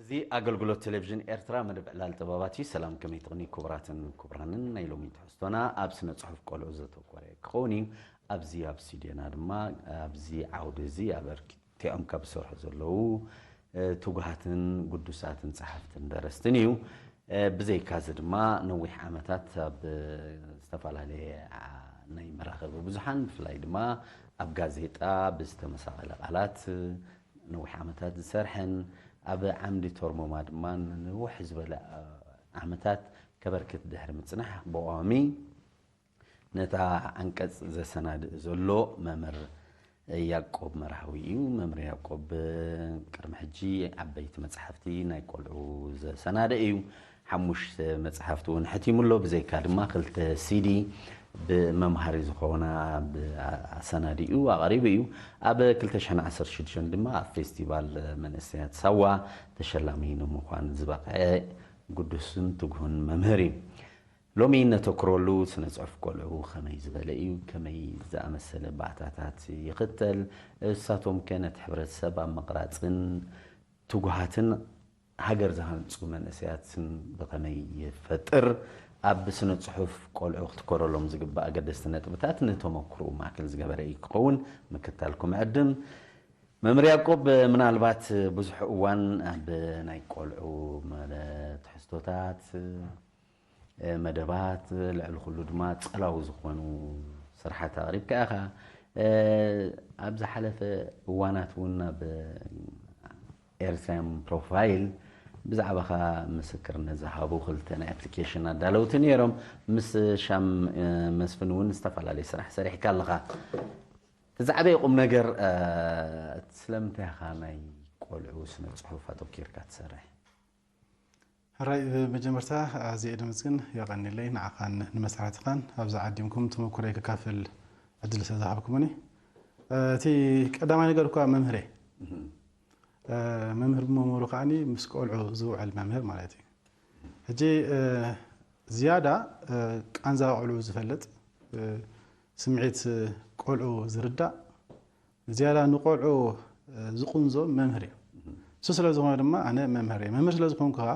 እዚ ኣገልግሎት ቴሌቪዥን ኤርትራ መደብ ዕላል ጥበባት እዩ። ሰላም፣ ከመይ ትቕኒ ክቡራትን ክቡራንን? ናይ ሎሚ ትሕዝቶና ኣብ ስነ ጽሑፍ ቆልዑ ዘተኮረ ክኸውን እዩ። ኣብዚ ኣብ ስቱድዮና ድማ ኣብዚ ዓውዲ እዚ ኣበርኪቲኦም ካብ ዝሰርሑ ዘለዉ፣ እ፣ ትጉሃትን ግዱሳትን ጸሓፍትን ደረስትን እዩ። እ፣ ብዘይካዚ ድማ ነዊሕ ዓመታት ኣብ ዝተፈላለየ፣ ዓ-፣ ናይ መራኸቢ ብዙሓን፣ ብፍላይ ድማ ኣብ ጋዜጣ ብዝተመሳቐለ ቃላት ነዊሕ ዓመታት ዝሰርሐን ኣብ ዓምዲ ቶርሞማ ድማ ንንውሕ ዝበለ ዓመታት ከበርክት ድሕሪ ምጽናሕ፣ ብቐዋሚ ነታ ዓንቀጽ ዘሰናድእ ዘሎ መምህር ያዕቆብ መርሃዊ እዩ። መምህር ያዕቆብ ቅድሚ ሕጂ ዓበይቲ መጻሕፍቲ ናይ ቆልዑ ዘሰናድእ እዩ። ሓሙሽተ መጻሕፍቲ እውን ሕቲሙ ኣሎ። ብዘይካ ድማ ክልተ ሲዲ ብመምሃሪ ዝኾና ብ-፣ ኣሰናዲኡ ኣቕሪቡ እዩ። ኣብ ክልተ ሽሕን ዓሰርተ ሽዱሽተን ድማ ኣብ ፌስቲቫል መንእሰያት ሳዋ ተሸላሚ ንምዃን ዝበቕዐ ግዱስን ትጉህን መምህር እዩ። ሎሚ ነተኩረሉ ስነ ጽሑፍ ቆልዑ ከመይ ዝበለ እዩ? ከመይ ዝኣመሰለ ባእታታት ይኽተል? እሳቶም ከ ነቲ ሕብረተሰብ ኣብ ምቕራጽን ትጉሃትን ሃገር ዝሃንጹ መንእሰያትን ብኸመይ ይፈጥር? ኣብ ስነ ጽሑፍ ቆልዑ ክትኮረሎም ዝግባእ ኣገደስቲ ነጥብታት ንተመክሮኡ ማእከል ዝገበረ እዩ ክኸውን ምክታልኩም ዕድም። መምህር ያዕቆብ፣ ምናልባት ብዙሕ እዋን ኣብ ናይ ቆልዑ መለ-፣ ትሕዝቶታት፣ መደባት፣ ልዕሊ ኩሉ ድማ ጸላዊ ዝኾኑ ስርሓት ኣቕሪብካ ኢኻ። ኣብ ዝሓለፈ እዋናት እውን ኣብ ኤርትራውያን ፕሮፋይል ብዛዕባኻ ምስክርነት ዝሃቡ ክልተ ናይ ኣፕሊኬሽን ኣዳለውቲ ነይሮም። ምስ ሻም መስፍን እውን ዝተፈላለየ ስራሕ ሰሪሕካ ኣለኻ። እቲ ዝዓበየ ቁም ነገር፣ እ፣ ስለምንታይ ኢኻ ናይ ቆልዑ ስነ ጽሑፍ ኣተኪርካ ትሰርሕ? ሕራይ፣ ብመጀመርታ ኣዝየ እየ ደመስግን፣ የቐንየለይ ንዓኻን ንመሳርሕትኻን ኣብዚ ዓዲምኩም ተመኩሮይ ክካፈል ዕድል ስለ ዝሃብኩምኒ። እ፣ እቲ ቀዳማይ ነገር እኳ መምህር እየ። እህ። እ፣ መምህር ብመምህሩ ከዓኒ ምስ ቆልዑ ዝውዕል መምህር ማለት እዩ። ሕጂ፣ እ፣ ዝያዳ፣ እ፣ ቃንዛ ቆልዑ ዝፈልጥ፣ እ፣ ስምዒት ቆልዑ ዝርዳእ፣ ዝያዳ ንቆልዑ፣ እ፣ ዝቕንዞ መምህር እዩ። እሱ ስለ ዝኾነ ድማ ኣነ መምህር እየ። መምህር ስለ ዝኾንኩ ኸዓ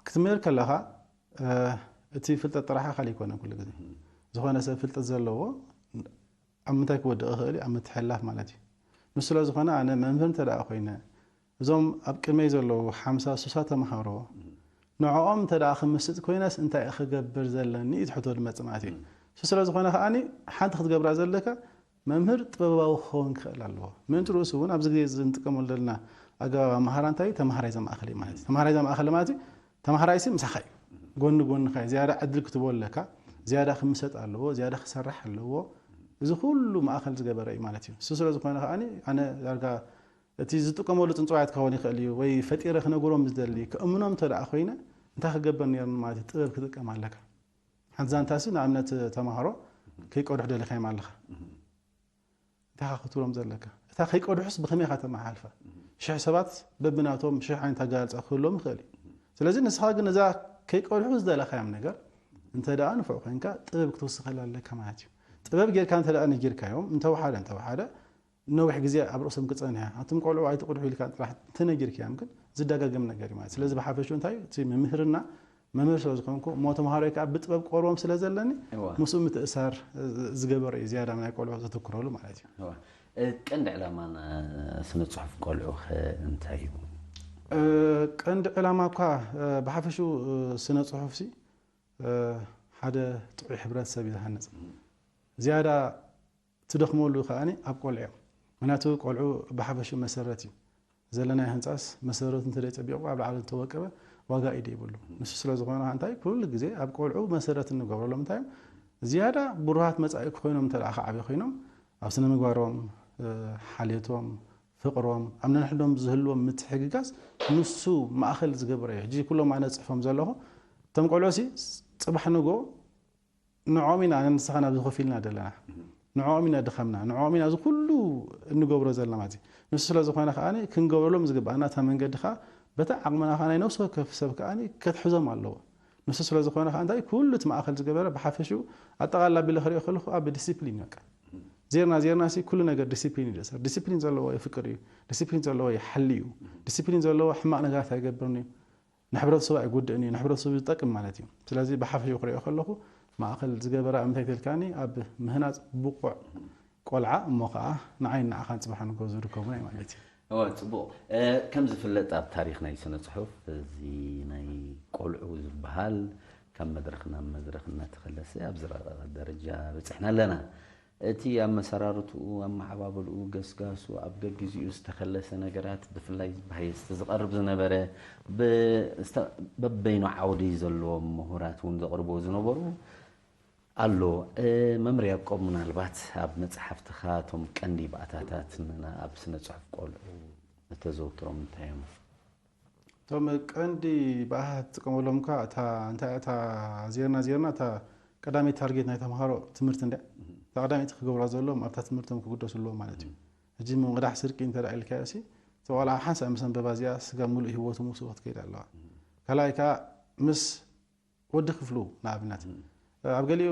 ክትምህር ከለኻ፣ እ፣ እቲ ፍልጠት ጥራሕ ኣካል ኣይኮነን ኩሉ ግዜ። ዝኾነ ሰብ ፍልጠት ዘለዎ ኣብ ምንታይ ክወድቕ ይኽእል እዩ? ኣብ ምትሕልላፍ ማለት እዩ። ንሱ ስለ ዝኾነ ኣነ መምህር እንተ ደኣ ኮይነ፣ እዞም ኣብ ቅድመይ ዘለዉ ሓምሳ ሱሳ ተምሃሮ፣ ንዕኦም እንተ ደኣ ክምስጥ ኮይነስ እንታይ እየ ክገብር ዘለኒ እዩ እቲ ሕቶ ዝመጽእ ማለት እዩ። እሱ ስለ ዝኾነ ከኣኒ ሓንቲ ክትገብራ ዘለካ መምህር ጥበባዊ ክኸውን ክኽእል ኣለዎ። ምእንቲ ርእሱ እውን ኣብዚ ግዜ እዚ እንጥቀመሉ ዘለና ኣገባብ ኣምሃራ እንታይ እዩ? ተምሃራይ ዘማእኸለ እዩ ማለት እዩ። ተምሃራይ ዘማእኸለ ማለት እዩ፣ ተምሃራይሲ ምሳኻ እዩ፣ ጎኒ ጎንኻ እዩ። ዝያዳ ዕድል ክትቦ ኣለካ፣ ዝያዳ ክምሰጥ ኣለዎ፣ ዝያዳ ክሰርሕ ኣለዎ። እዚ ኩሉ ማእኸል ዝገበረ እዩ ማለት እዩ። እሱ ስለ ዝኾነ ከኣኒ ኣነ ዳርጋ እቲ ዝጥቀመሉ ጽንጽዋያት ክኸውን ይኽእል እዩ፣ ወይ ፈጢረ ክነግሮም ዝደሊ፣ ክእምኖም እንተ ደኣ ኮይነ፣ እንታይ ክገብር ነይሩኒ ማለት እዩ? ጥበብ ክጥቀም ኣለካ። ሓንቲ ዛንታሲ ንኣብነት ተምሃሮ ከይቀድሑ ደሊኻዮም ኣለኻ። እንታይ ኢኻ ክትብሎም ዘለካ? እታ ከይቀድሑስ ብኸመይ ኢኻ ተመሓላልፋ? ሽሕ ሰባት በብናቶም ሽሕ ዓይነት ኣገላልጻ ክህልዎም ይኽእል እዩ። ስለዚ ንስኻ ግን እዛ ከይቀድሑ ዝደለኻዮም ነገር እንተ ደኣ ንፉዕ ኮይንካ ጥበብ ክትውስኸላ ኣለካ ማለት እዩ። ጥበብ ጌርካ እንተ ደኣ ነጊርካዮም፣ እንተወሓደ፣ እንተወሓደ ነዊሕ ግዜ ኣብ ርእሶም ክጸንሕ እያ። ኣቱም ቆልዑ ኣይትቕድሑ ኢልካ ጥራሕ እንተነጊርካዮም ግን ዝደጋገም ነገር እዩ ማለት። ስለዚ ብሓፈሽኡ እንታይ እዩ? እቲ ምምህርና መምህር ስለ ዝኾንኩ፣ እሞ ተምሃሮይ ከኣ ብጥበብ ክቐርቦም ስለ ዘለኒ፣ እዋ። ምስኡ ምትእሳር፣ እ፣ ዝገበረ እዩ ዝያዳ ናይ ቆልዑ ዘተኩረሉ ማለት እዩ። እዋ። እ፣ ቀንዲ ዕላማ ና-፣ ስነ ጽሑፍ ቆልዑ ኸ እንታይ እዩ? እ፣ ቀንዲ ዕላማ እኳ፣ እ፣ ብሓፈሽኡ፣ እ፣ ስነ ጽሑፍሲ፣ እ፣ ሓደ ጥዑይ ሕብረተሰብ እዩ ዝሃንጽ። እም። ዝያዳ ትደኽመሉ ከኣኒ ኣብ ቆልዑ እዮም። ምኽንያቱ ቆልዑ ብሓፈሽኡ መሰረት እዩ። ዘለናዮ ህንጻስ መሰረቱ እንተ ዘይጸቢቑ ኣብ ላዕሊ ዝተወቀበ ዋጋ ኢድ የብሉ። ንሱ ስለ ዝኾነ ከኣ እንታይ ኩሉ ግዜ ኣብ ቆልዑ መሰረት እንገብረሎም እንታይ እዮም? ዝያዳ ብሩሃት መጻኢ ክኾይኖም እንተ ደኣ ክዓብዩ ኮይኖም ኣብ ስነ ምግባሮም፣ እ፣ ሓልዮቶም፣ ፍቕሮም፣ ኣብ ነንሕዶም ዝህልዎም ምትሕግጋዝ ንሱ ማእከል ዝገብረ እዩ። ሕጂ ኩሎም ኣነ ጽሕፎም ዘለኹ እቶም ቆልዑ ሲ ጽባሕ ንጎ ንዕኦም ኢና ኣነ ንስኻን ኣብዚ ኮፍ ኢልና ዘለና። ንዕኦም ኢና ድኻምና፣ ንዕኦም ኢና እዚ ኩሉ እንገብሮ ዘለና ማለት እዩ። ንሱ ስለ ዝኾነ ከኣ ክንገብረሎም ዝግባኣና እታ መንገዲ ከኣ በታ ዓቕምና ከኣ ናይ ነፍሲ ወከፍ ሰብ ከኣ ከትሕዞም ኣለዎ። ንሱ ስለ ዝኾነ ከኣ እንታይ ኩሉ እቲ ማእከል ዝገበረ ብሓፈሽኡ ኣጠቓልላ ኣቢለ ክሪኦ ከለኹ ኣብ ዲሲፕሊን እዩ በቃ። ዜርና ዜርና ሲ ኩሉ ነገር ዲሲፕሊን እዩ ደሰር። ዲሲፕሊን ዘለዎ የፍቅር እዩ። ዲሲፕሊን ዘለዎ ይሓሊ እዩ። ዲሲፕሊን ዘለዎ ሕማቕ ነገራት ኣይገብርን እዩ። ንሕብረተሰቡ ኣይጎድእን እዩ። ንሕብረተሰቡ ዝጠቅም ማለት እዩ። ስለዚ ብሓፈሽኡ ክሪኦ ከለኹ ማእኸል ዝገበረ እንታይ ተልካኒ ኣብ ምህናፅ ብቑዕ ቆልዓ እሞ ከዓ ንዓይ ንዓኻን ፅባሕ ንጎ ዝርከቡና እዩ ማለት እዩ። እወ፣ ጽቡቕ። እ፣ ከም ዝፍለጥ ኣብ ታሪኽ ናይ ስነ ጽሑፍ እዚ ናይ ቆልዑ ዝበሃል ካብ መድረኽ ናብ መድረኽ እናተኸለሰ ኣብ ዝረቐቐ ደረጃ በጺሕና ኣለና። እቲ ኣመሰራርትኡ፣ ኣመዓባብልኡ፣ ገስጋሱ፣ ኣብ ገግዜኡ ዝተኸለሰ ነገራት ብፍላይ ብሃየስት ዝቐርብ ዝነበረ ብ-፣ ስተ-፣ በበይኑ ዓውዲ ዘለዎም ምሁራት እውን ዘቕርብዎ ዝነበሩ ኣሎ። እ፣ መምህር ያዕቆብ፣ ምናልባት ኣብ መጽሓፍትኻ እቶም ቀንዲ ባእታታት ንና-፣ ኣብ ስነ ጽሑፍ ቆልዑ እተዘውትሮም እንታይ እዮም? እቶም ቀንዲ ባእታት ትጥቀመሎም እኳ እታ እንታይ እታ ዜርና ዜርና እታ ቀዳመይቲ ታርጌት ናይ ተምሃሮ ትምህርቲ እንድያ። እታ ቀዳመይቲ ክገብራ ዘለዎም ኣብታ ትምህርቶም ክግደሱ ኣለዎም ማለት እዩ። ሕጂ ምንቕዳሕ ስርቂ እንተ ደኣ ኢልካዮ ሲ እቲ ቆልዓ ሓንሳእ ምስ ኣንበባ እዚኣ ስጋ ሙሉእ ህይወቱ ምስኡ ክትከይድ ኣለዋ። ካልኣይ ከኣ ምስ ወዲ ክፍሉ ንኣብነት ኣብ ገሊኡ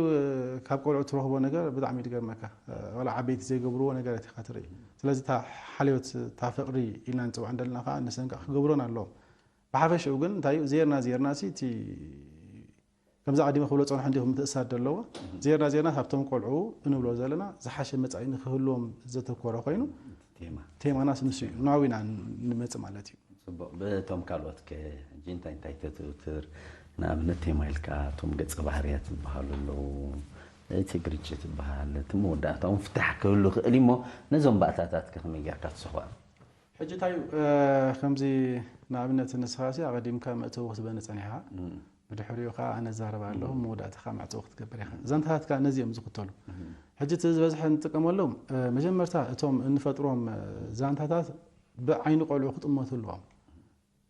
ካብ ቆልዑ ትረኽቦ ነገር ብጣዕሚ እዩ ዝገርመካ። ዋላ ዓበይቲ ዘይገብርዎ ነገራት ኢኻ ትርኢ። ስለዚ እታ ሓልዮት እታ ፍቕሪ ኢልና ንፅውዓ እንደለና ከዓ ንሰን ከዓ ክገብሮን ኣለዎም። ብሓፈሽኡ ግን እንታይ እዩ ዜርና ዜርና ሲ እቲ ከምዚ ኣቐዲመ ክብሎ ፀንሖ እንዲኹም ምትእሳር ዘለዎ ዜርና ዜርና ካብቶም ቆልዑ እንብሎ ዘለና ዝሓሸ መፃኢ ንክህልዎም ዘተኮረ ኮይኑ ቴማ ቴማናስ ንሱ እዩ ናዊና ንመፅእ ማለት እዩ። ጽቡቕ። ብቶም ካልኦት ከ ሕጂ እንታይ እንታይ ተትውትር? ንኣብነት ቴማ ኢልካ እቶም ገጸ ባህርያት ዝበሃሉ ኣለዉ። እቲ ግርጭት ዝበሃል፣ እቲ መወዳእታኡ ፍታሕ ክህሉ ይኽእል እዩ እሞ ነዞም ባእታታት ከ ከመይ ጌርካ ትስኽዖም? ሕጂ እንታይ እዩ፣ እ፣ ከምዚ ንኣብነት ንስኻ ሲ ኣቐዲምካ መእተዊ ክትበኒ ጸኒሕኻ። እም። ብድሕሪኡ ኸኣ ኣነ እዛረብ ኣለኹ፣ እም። መወዳእታ ኸኣ ማዕጾ ክትገብር ኢኻ። እም። ዛንታታት ከኣ ነዚ እዮም ዝኽተሉ። እም። ሕጂ እቲ ዝበዝሐ እንጥቀመሎም፣ እ፣ መጀመርታ እቶም እንፈጥሮም፣ እ፣ ዛንታታት ብዓይኒ ቆልዑ ክጥመቱ ኣለዎም።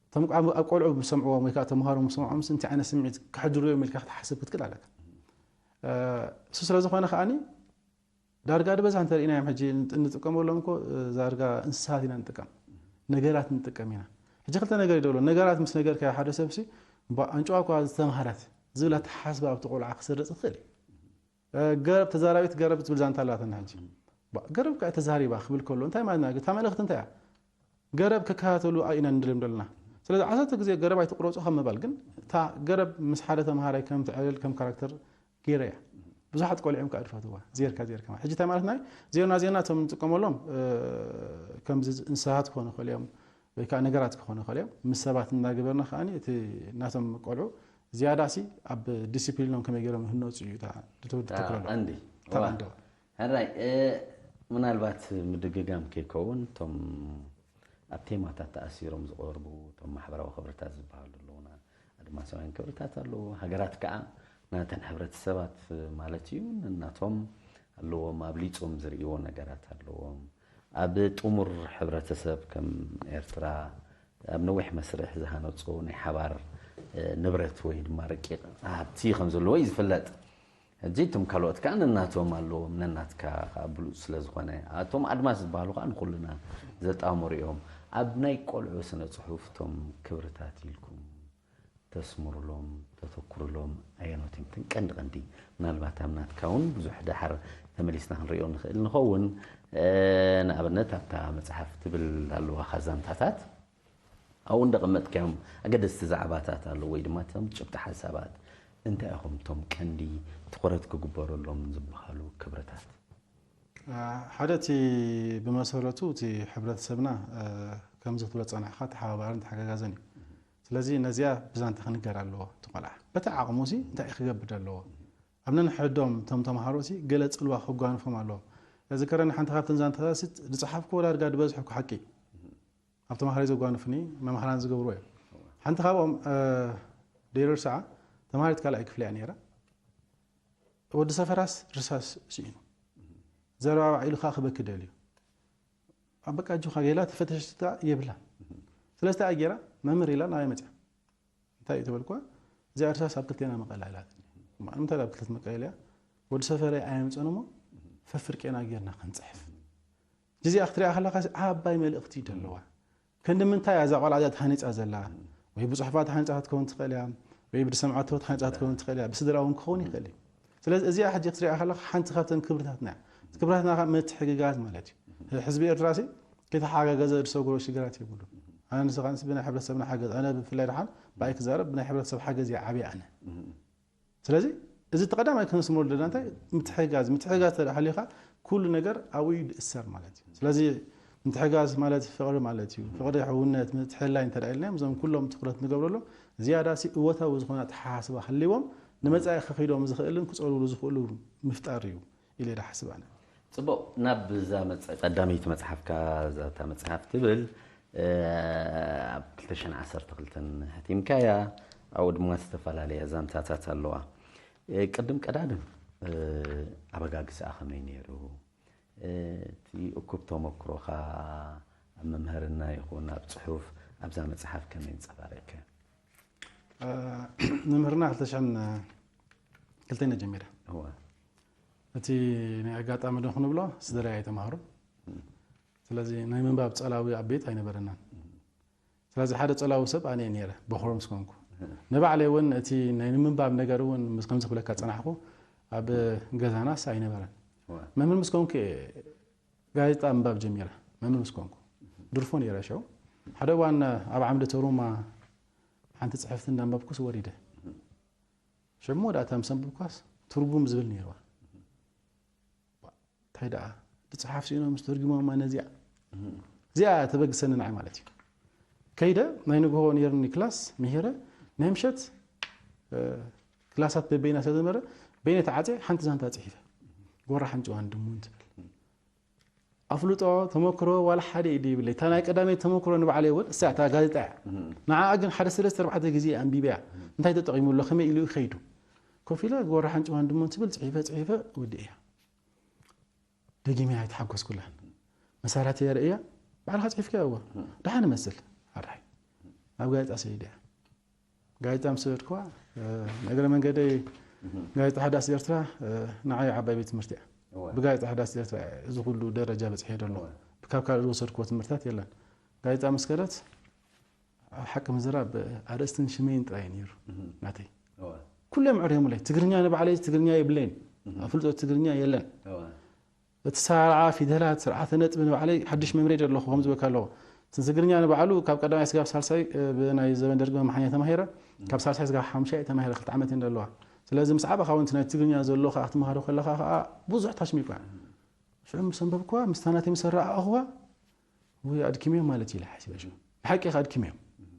እቶም ኣብ፣ ኣብ ቆልዑ ዝሰምዕዎም ወይ ከኣ ተምሃሮ ዝሰምዕዎም እንታይ ዓይነት ስምዒት ከሕድሩ እዮም ኢልካ ክትሓስብ ክትክእል ኣለካ። እ፣ እሱ ስለ ዝኾነ ከኣኒ ዳርጋ ድበዝሕ እንተርኢናዮም ሕጂ እንጥ-፣ እንጥቀመሎም እኮ፣ እ፣ ዳርጋ እንስሳት ኢና ንጥቀም፣ ነገራት ንጥቀም ኢና። ሕጂ ክልተ ነገር ይደሎ፣ ነገራት ምስ ነገርካዮ ሓደ ሰብሲ፣ እምባ ኣንጭዋ እኳ ዝተምሃረት ዝብል ኣተሓሳስባ ኣብቲ ቆልዓ ክሰርጽ ይኽእል እዩ። እ፣ ገረብ ተዛራቢት ገረብ ትብል ዛንታ ኣላትና ሕጂ። ባ-፣ ገረብ ከኣ ተዛሪባ ክብል ከሎ እንታይ ማለት እዩ? እታ መልእኽቲ እንታይ እያ? ገረብ ክከታተሉ ኢና ንደልዮም ዘለና። ስለዚ ዓሰርተ ግዜ ገረብ ኣይትቁረጹ ካብ ምባል ግን፣ እታ ገረብ ምስ ሓደ ተምሃራይ ከም ትዕልል፣ ከም ካራክተር ገይረ እያ። ብዙሓት ቆልዑ እዮም ከኣ ዝፈትዋ፣ ዜርካ፣ ዜርካ ማለት። ሕጂ እንታይ ማለት ናይ ዜርና፣ ዜርና እቶም ንጥቀመሎም፣ እ፣ ከምዚ እንስሳታት ክኾኑ ይኽእሉ እዮም፣ ወይ ከኣ ነገራት ክኾኑ ይኽእሉ እዮም። ምስ ሰባት እናገበርና ከኣ እቲ ናቶም ቆልዑ ዝያዳሲ ኣብ ዲሲፕሊኖም ከመይ ገይሮም ይህነጹ እዩ እታ እታ ትትክረሉ። ቀንዲ። እታ እዋ። ቀንዲ እዋ። ሕራይ፣ እ፣ ምናልባት ምድግጋም ከይከውን፣ እቶም ኣብ ቴማታት ተኣሲሮም ዝቐርቡ እቶም ማሕበራዊ ክብርታት ዝበሃሉ ኣለዉና። ኣድማሳውያን ክብርታት ኣለዉ። ሃገራት ከኣ ናተን ሕብረተሰባት ማለት እዩ፣ ነናቶም ኣለዎም፣ ኣብሊጾም ዝርእይዎ ነገራት ኣለዎም። ኣብ ጥሙር ሕብረተሰብ ከም ኤርትራ፣ ኣብ ነዊሕ መስርሕ ዝሃነጾ ናይ ሓባር፣ እ፣ ንብረት ወይ ድማ ረቂቕ ሃብቲ ከም ዘለዎ እዩ ዝፍለጥ። ሕጂ እቶም ካልኦት ከኣ ነናቶም ኣለዎም፣ ነናትካ ከኣ ብሉጽ ስለ ዝኾነ። እቶም ኣድማስ ዝበሃሉ ከኣ ንኹልና ዘጣምሩ እዮም። ኣብ ናይ ቆልዑ ስነ ጽሑፍ እቶም ክብርታት ኢልኩም ተስምሩሎም፣ ተተኩሩሎም ኣየኖት እዮም? እተን ቀንዲ ቀንዲ፣ ምናልባት ኣብ ናትካ እውን ብዙሕ ደሓር ተመሊስና ክንሪኦ ንኽእል ንኸውን። እ፣ ንኣብነት ኣብታ መጽሓፍ ትብል ኣለዋኻ ዛንታታት፣ ኣብኡ እንደቐመጥካዮም ኣገደስቲ ዛዕባታት ኣለዉ ወይ ድማ እቶም ጭብጢ ሓሳባት እንታይ ኢኹም እቶም ቀንዲ ትኹረት ክግበረሎም ዝበሃሉ ክብርታት? አ፣ ሓደ እቲ ብመሰረቱ እቲ ሕብረተሰብና፣ እ፣ ከምዚ ክትብሎ ዝጸናሕካ ተሓባባርን ተሓጋጋዝን እዩ። ስለዚ ነዚኣ ብዛንታ ክንገር ኣለዎ እቲ ቆልዓ። በቲ ዓቕሙ ሲ እንታይ ክገብር ኣለዎ? ኣብ ነንሕድሕዶም እቶም ተምሃሮ ሲ ገለ ጽልዋ ክጓንፎም ኣለዎም። እዚ ከረኒ ሓንቲ ካብተን ዛንታታት ሲ ዝጸሓፍክዎ ዳርጋ ዝበዝሐ እኮ ሓቂ እዩ። ኣብ ተምሃራይ ዘጓንፉኒ መምሃራን ዝገብርዎ እዮም። ሓንቲ ካብኦም፣ እ፣ ደይርሳዓ ተምሃሪት ካልኣይ ክፍሊ እያ ነይራ። ወዲ ሰፈራስ ርሳስ ስኢኑ። ዘረባባዕ ኢሉ ከኣ ክበኪ ደልዩ። ኣብ በቃ ኣጆኻ ኢላ ተፈተሸት የብላ። ስለዚ እንታይ ገይራ? መምህር ኢላ ናባይ መጽያ። እንታይ እዩ ተበልኩዋ? እዚኣ እርሳስ ኣብ ክልቴና መቐላ ኢላትኒ። እማ ንምንታይ ኣብ ክልተ መቀየል እያ? ወዲ ሰፈረይ ኣየምጽእን እሞ ፈፍርቄና ጌርና ክንጽሕፍ። እዚኣ ክትሪኣ ከለኻ ዓባይ መልእኽቲ እዩ ዘለዋ። ክንዲ ምንታይ እያ እዛ ቆልዓ እዚኣ ተሃኒጻ ዘላ? ወይ ብጽሑፋ ተሃኒጻ ክትከውን ትኽእል እያ፣ ወይ ብዝሰምዓቶ ተሃኒጻ ክትከውን ትኽእል እያ፣ ብስድራ እውን ክኸውን ይኽእል እዩ። ስለዚ እዚኣ ሕጂ ክትሪኣ ከለኻ ሓንቲ ካብተን ክብርታትና እያ። እቲ ክብረትና ካብ ምትሕግጋዝ ማለት እዩ። ህዝቢ ኤርትራ ሲ ከይተሓጋገዘ ዝሰግሮ ሽግራት የብሉ። ኣነ ንስኻ ንስ ብናይ ሕብረተሰብና ሓገዝ፣ ኣነ ብፍላይ ደሓን ብኣይ ክዛረብ ብናይ ሕብረተሰብ ሓገዝ እየ ዓብየ ኣነ። ስለዚ እዚ እቲ ቀዳማይ ክነስምሮ ዘለና እንታይ ምትሕግጋዝ፣ ምትሕግጋዝ ተደሓሊኻ ኩሉ ነገር ኣብኡ እዩ ዝእሰር ማለት እዩ። ስለዚ ምትሕግጋዝ ማለት ፍቕሪ ማለት እዩ። ፍቕሪ፣ ሕውነት፣ ምትሕልላይ እንተ ኢልናዮም እዞም ኩሎም ትኩረት ንገብረሎም ዝያዳ ሲ እወታዊ ዝኾነ ኣተሓሳስባ ህልዎም ንመጻኢ ክኺዶም ዝኽእልን ክጸልሉ ዝኽእሉ ምፍጣር እዩ ኢለ ዝሓስብ ኣነ። ጽቡቕ፣ ናብ እዛ መጽ-፣ ቀዳመይቲ መጽሓፍካ፣ እዛ እታ መጽሓፍ ትብል፣ እ፣ ኣብ ክልተ ሽሕን ዓሰርተ ክልተን ሕቲምካያ፣ ኣብኡ ድማ ዝተፈላለያ ዛንታታት ኣለዋ። እ፣ ቅድም ቀዳድም፣ እ፣ ኣበጋግስኣ ከመይ ነይሩ? እ፣ እቲ እኩብ ተመክሮኻ ኣብ መምህርና ይኹን ኣብ ጽሑፍ ኣብዛ መጽሓፍ ከመይ ኣንጸባሪቕካዮ? እ፣ መምህርና ክልተ ሽሕን ክልተን ጀሚረ። እወ። እቲ ናይ ኣጋጣሚ ዶ ክንብሎ ስድራይ ኣይተማሃሩን። እም። ስለዚ ናይ ምንባብ ጸላዊ ኣብ ቤት ኣይነበረናን። እም። ስለዚ ሓደ ጸላዊ ሰብ ኣነ እየ ነይረ፣ በኹሮም ስኮንኩ። እም። ንባዕለይ እውን እቲ ናይ ምንባብ ነገር እውን ምስ ከምዚ ክብለካ ጸናሕኩ፣ ኣብ ገዛናስ ኣይነበረን። እወ። መምህር ምስ ኮንኩ እየ ጋዜጣ ምንባብ ጀሚረ፣ መምህር ምስ ኮንኩ። ድርፎ ነይረ ሽዑ። ሓደ እዋን ኣብ ዓምዲ ተሩማ ሓንቲ ጽሕፍቲ እንዳንበብኩስ ወሪደ። እም። ሽዑ መወዳእታ ምስ ኣንበብኳስ ትርጉም ዝብል ነይርዋ። እንታይ ደኣ፣ ዝጸሓፍ ስኢኖም ምስ ተርጉሞማ ነዚኣ። እም። እዚኣ ተበግሰኒ ንዓይ ማለት እዩ። ከይደ ናይ ንግሆ ነይርኒ ክላስ ምሂረ፣ ናይ ምሸት፣ እ፣ ክላሳት በበይና ስለ ዝነበረ፣ በይነ ተዓጽየ ሓንቲ ዛንታ ጽሒፈ። ጎራ ሓንጭዋን ድሙን ትብል። ኣፍልጦ፣ ተመክሮ ዋላ ሓደ ኢድ ይብለይ። እታ ናይ ቀዳመይቲ ተመክሮ ንባዕለይ እውን እሳ እታ ጋዜጣ እያ። እም። ንዓኣ ግን ሓደ ሰለስተ ኣርባዕተ ግዜ ኣንቢበያ። እም። እንታይ ተጠቒሙ ኣሎ፣ ከመይ ኢሉ እዩ ከይዱ? ኮፍ ኢለ ጎራ ሓንጭዋን ድሙን ትብል ጽሒፈ፣ ጽሒፈ ወዲእያ። ደጊመያ ኣይተሓጎስኩላን። መሳርሕቲ የርእያ፣ ባዕልኻ ጽሒፍካዮ እዋ። እም። ደሓን እመስል፣ ኣርሓይ። ናብ ጋዜጣ ሰዲደያ። ጋዜጣ ምስ ሰደድኩዋ፣ እ፣ ንእግረ መንገደይ እም። ጋዜጣ ሓዳስ ኤርትራ፣ እ፣ ንዓይ ዓባይ ቤት ትምህርቲ እያ። እወ። ብጋዜጣ ሓዳስ ኤርትራ እየ እዚ ኩሉ ደረጃ በጺሐ ዘለኹ። እወ። ካብ ካልእ ዝወሰድክዎ ትምህርትታት የለን። ጋዜጣ ምስ ከደት፣ ኣብ ሓቂ ምዝራብ፣ ኣርእስትን ሽመይን ጥራይ እዩ ነይሩ እም። ናተይ። እወ። ኩሎም ዕርዮምለይ። ትግርኛ ንባዕለይ ትግርኛ የብለይን። እም። ኣፍልጦ ትግርኛ የለን። እወ። እቲ ኣሰራርዓ ፊደላት፣ ስርዓተ ነጥቢ ንባዕለይ ሓድሽ መምርሒ ኣለኹ፣ ከም ዝበልካ ኣለኹ። እቲ ትግርኛ ንባዕሉ ካብ ቀዳማይ ስጋብ ሳልሳይ፣ እ፣ ብናይ ዘበን ደርጊ መምሓኛ ተማሂረ፣ እም። ካብ ሳልሳይ ስጋብ ሓሙሻይ ተማሂረ፣ ክልተ ዓመት እየን ዘለዋ። ስለዚ ምስ ዓበኻ እውን እቲ ናይ ትግርኛ ዘሎ ከኣ ክትመሃሮ ከለኻ ከኣ ብዙሕ ታሽሚኳ። እም። ሽዑ ምስ ኣንበብክዋ፣ ምስታ ናተይ ምስ ኣረኣእኽዋ፣ ውይ ኣድኪመዮም ማለት እዩ ኢለ ሓሲበ ሽዑ። ብሓቂ ኢኻ ኣድኪመዮም። እም።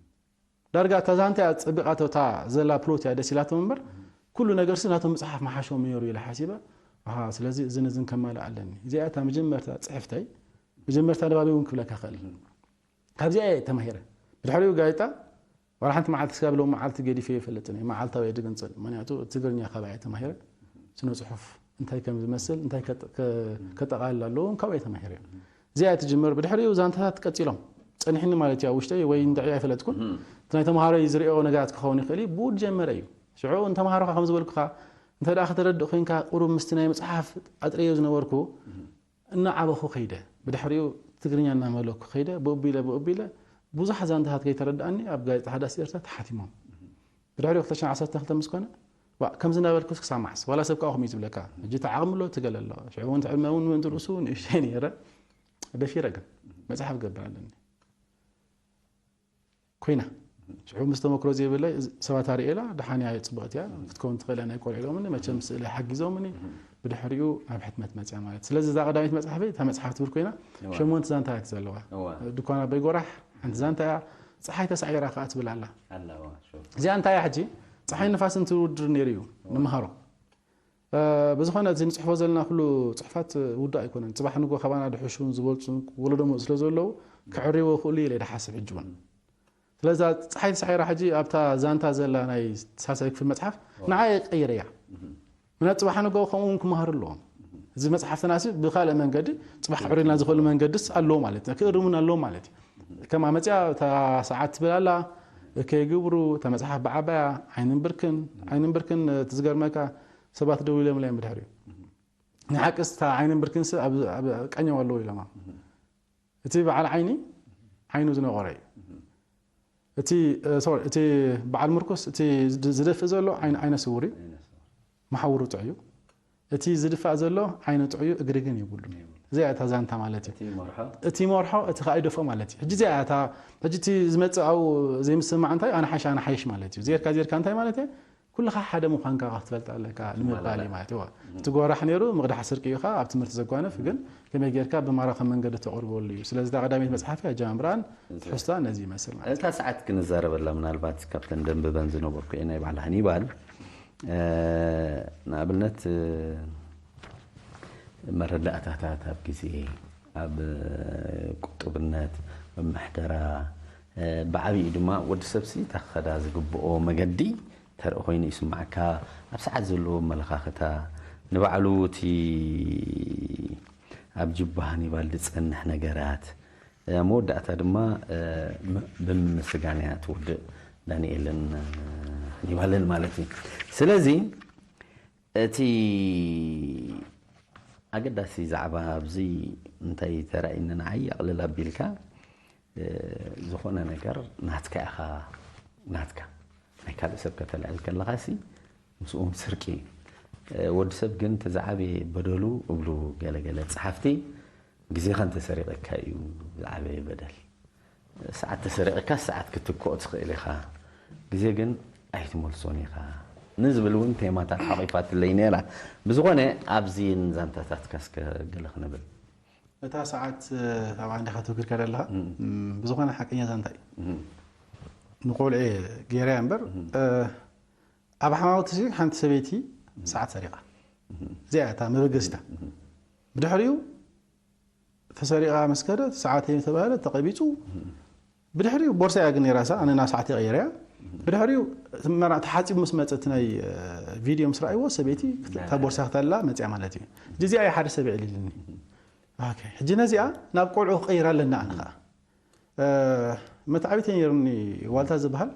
ዳርጋ እታ ዛንታ እያ ጸቢቓቶ፣ እታ ዘላ ፕሎት እያ ደስ ኢላቶም እምበር፣ እም። ኩሉ ነገርሲ ናቶም ምጽሓፍ ምሓሾም ነይሩ ኢለ ሓሲበ። ኣሃ፣ ስለዚ እዝን እዝን ከማልእ ኣለኒ። እዚኣ እታ መጀመርታ ጽሕፍተይ፣ መጀመርታ ንባበይ እውን ክብለካ እኽእል። እም። ካብዚኣ እየ ተማሂረ። ብድሕሪኡ ጋዜጣ ዋላ ሓንቲ መዓልቲ ስጋብ ሎም መዓልቲ ገዲፈ ይፈልጥን እየ። መዓልታዊ እየ ድግንጽል። ምኽንያቱ እቲ ትግርኛ ካባይ እየ ተማሂረ። ስነ ጽሑፍ እንታይ ከም ዝመስል፣ እንታይ ከጠ-፣ ከ-፣ ከጠቓልል ኣለዎ፣ ካብኡ እየ ተማሂረ። እዚኣ እያ ትጅምር። ብድሕሪኡ ዛንታታት ቀጺሎም። ጸኒሕኒ ማለት እዩ ኣብ ውሽጠይ ወይ እንድዒ ኣይፈለጥኩን። እም። እቲ ናይ ተምሃሮይ ዝሪኦ ነገራት ክኸውን ይኽእል እዩ። ብኡ ዝጀመረ እዩ። ሽዑ ንተምሃሮኻ ከም ዝበልኩኻ፣ እንተ ደኣ ከተረድእ ኮይንካ፣ ቁሩብ ምስቲ ናይ መጽሓፍ ኣጥረዮ ዝነበርኩ፣ እም። እናዓበኹ ከይደ። ብድሕሪኡ ትግርኛ እናመለኩ ከይደ። ብኡ ኣቢለ፣ ብኡ ኣቢለ፣ ብዙሕ ዛንታታት ከይተረድኣኒ ኣብ ጋዜጣ ሓዳስ ኤርትራ ተሓቲሞም። ብድሕሪኡ ክልተ ሽሕን ዓሰርተ ክልተ ምስ ኮነ፣ ዋእ፣ ከምዚ እናበልኩስ ክሳብ መዓስ? ዋላ ሰብ ከኣ ከምኡ እዩ ዝብለካ። ሕጂ እቲ ዓቕሚ ኣሎ፣ እቲ ገለ ኣሎ። ሽዑ እውን እቲ ዕድመ እውን ምእንቲ ርእሱ ንእሽተይ ነይረ። ደፊረ ግን መጽሓፍ ክገብር ኣለኒ። ኮይና። ሽዑ ምስ ተመክሮ ዘይብለይ፣ እዚ ሰባት ኣርእየላ፣ ደሓን እያ፣ ጽብቕቲ እያ፣ ክትከውን ትኽእል እያ፣ ናይ ቆልዑ ኢሎምኒ፣ መቸም ስእሊ ሓጊዞምኒ፣ ብድሕሪኡ ናብ ሕትመት መጽያ ማለት። ስለዚ እዛ ቀዳመይቲ መጽሓፈይ፣ እታ መጽሓፍ ትብል ኮይና፣ እዋ። ሸሞንተ ዛንታታት ዘለዋ። እዋ። ድኳን ኣቦይ ጎራሕ፣ ሓንቲ ዛንታ እያ፣ ጸሓይ ተሳዒራ ከኣ ትብል ኣላ። ኣላ፣ እዋ፣ ሹር። እዚኣ እንታይ እያ ሕጂ? ጸሓይ ንፋስን ትውድር ነይሩ እዩ፣ እዋ። ንምሃሮ። እ፣ ብዝኾነ እዚ ንጽሕፎ ዘለና ኩሉ ጽሑፋት ውዱእ ኣይኮነን። ጽባሕ ንግሆ ካባና ድሕሹን ዝበልጹን ወለዶ መ-፣ ስለ ዘለዉ፣ ከዕርይዎ ይኽእሉ ኢለ ድሓስብ ሕጂ እውን። ስለዛ ጸሓይ ተሳዒራ ሕጂ ኣብታ ዛንታ ዘላ ናይ ሳልሳይ ክፍሊ መጽሓፍ እዋ። ንዓይ ቀይረያ። እህ። ምክንያቱ ጽባሕ ንግሆ ከምኡ እውን ክመሃሩ ኣለዎም። እዚ መጽሓፍትናሲ ብኻልእ መንገዲ ጽባሕ ክዕርዩልና ዝኽእሉ መንገድስ ኣለዎ ማለት እዩ። ክእርሙና ኣለዎም ማለት እዩ። ከም ኣመጽያ እታ ሰዓት ትብል ኣላ፣ ከይግብሩ፣ እታ መጽሓፍ ብዓባያ፣ ዓይንን ብርክን፣ ዓይንን ብርክን፣ እቲ ዝገርመካ ሰባት ደው ኢሎምላ እዮም ብድሕሪኡ። ናይ ሓቂ እታ ዓይንን ብርክንሲ ኣብ፣ ኣብ ቀኛው ኣለዉ ኢሎማ። እቲ በዓል ዓይኒ፣ ዓይኑ ዝነቆረ እዩ። እቲ፣ እ፣ ሶሪ፣ እቲ በዓል ምርኩስ፣ እቲ ዝድ-፣ ዝደፍእ ዘሎ ዓይን-፣ ዓይነ ስውር እዩ። ዓይነ ስውር። መሓውሩ ጥዑይ እዩ። እቲ ዝድፋእ ዘሎ ዓይነ ጥዑዩ እግሪ ግን የብሉ። እዚኣ እታ ዛንታ ማለት እዩ። እቲ መርሖ እቲ መርሖ እቲ ከዓ ይደፍኦ ማለት እዩ። ሕጂ እዚኣ እታ ሕጂ እቲ ዝመፅእ ኣብኡ ዘይምስማዕ እንታይ ኣነ ሓይሽ ኣነ ሓይሽ ማለት እዩ። ዜርካ ዜርካ እንታይ ማለት እዩ? ኩልኻ ሓደ ምዃንካ ክትፈልጥ ኣለካ ንምባል እዩ ማለት እዩ። እቲ ጎራሕ ነይሩ ምቕዳሕ ስርቂ እዩ ከዓ ኣብ ትምህርቲ ዘጓነፍ ግን ከመይ ጌርካ ብማራኸ መንገዲ ተቕርበሉ እዩ። ስለዚ እታ ቀዳመይቲ መፅሓፍ ኣጀማምራን ትሕዝቶኣን ነዚ ይመስል ማለት እዩ። እታ ሰዓት ክንዛረበላ ምናልባት ካብተን ደንብበን ዝነበርኩ እየ ናይ ባዕላ ሃኒባል ንኣብነት መረዳእታታት ኣብ ግዜ ኣብ ቁጡብነት ኣብ ምሕደራ ብዓብኡ ድማ ወዲ ሰብሲ ተኸዳ ዝግብኦ መገዲ ተርኢ ኮይኑ ይስማዓካ ኣብ ሰዓት ዘለዎ ኣመለኻኽታ ንባዕሉ እቲ ኣብ ጅባ ሃኒባል ዝጸንሕ ነገራት መወዳእታ ድማ ብምስጋን እያ ትውድእ ዳንኤልን ሃኒባልን ማለት እዩ ስለዚ እቲ ኣገዳሲ ዛዕባ ኣብዚ እንታይ ተራእይኒ ንዓይ ኣቕልል ኣቢልካ ዝኾነ ነገር ናትካ ኢኻ ናትካ ናይ ካልእ ሰብ ከተልዕል ከለኻ ሲ ምስኡ ስርቂ እዩ ወዲ ሰብ ግን እቲ ዝዓበየ በደሉ እብሉ ገለገለ ጸሓፍቲ ግዜኻ እንተሰሪቐካ እዩ ዝዓበየ በደል ሰዓት ተሰሪቕካ ሰዓት ክትክኦ ትኽእል ኢኻ ግዜ ግን ኣይትመልሶን ኢኻ ንዝብል እውን ቴማታት ሓቂፋትለይ ነራ ብዝኾነ ኣብዚን ዛንታታትካ እስከ ገለ ክንብል እታ ሰዓት ኣብ ዓንዲኻ ተወኪልካ ዘለኻ ብዝኾነ ሓቀኛ ዛንታ እዩ ንቆልዑ ገይረያ እምበር ኣብ ሓማውቲ ሓንቲ ሰበይቲ ሰዓት ሰሪቓ እዚኣ እታ መበገሲታ ብድሕሪኡ ተሰሪቓ ምስ ከደት ሰዓተይ ተባህለ ተቐቢፁ ብድሕሪኡ ቦርሳ እያ ግን ነይራሳ ኣነ ናብ ሰዓት ቀይረያ ብድሕሪኡ መራ ተሓፂቡ ምስ መፀ እቲ ናይ ቪድዮ ምስ ረኣይዎ ሰበይቲ ካብ ቦርሳ ክተላ መፅያ ማለት እዩ ሕጂ እዚኣ እየ ሓደ ሰብ ይዕልልኒ ሕጂ ነዚኣ ናብ ቆልዑ ክቀይራ ኣለና ኣነ ከዓ መታዕቢተ ነይሩኒ ዋልታ ዝበሃል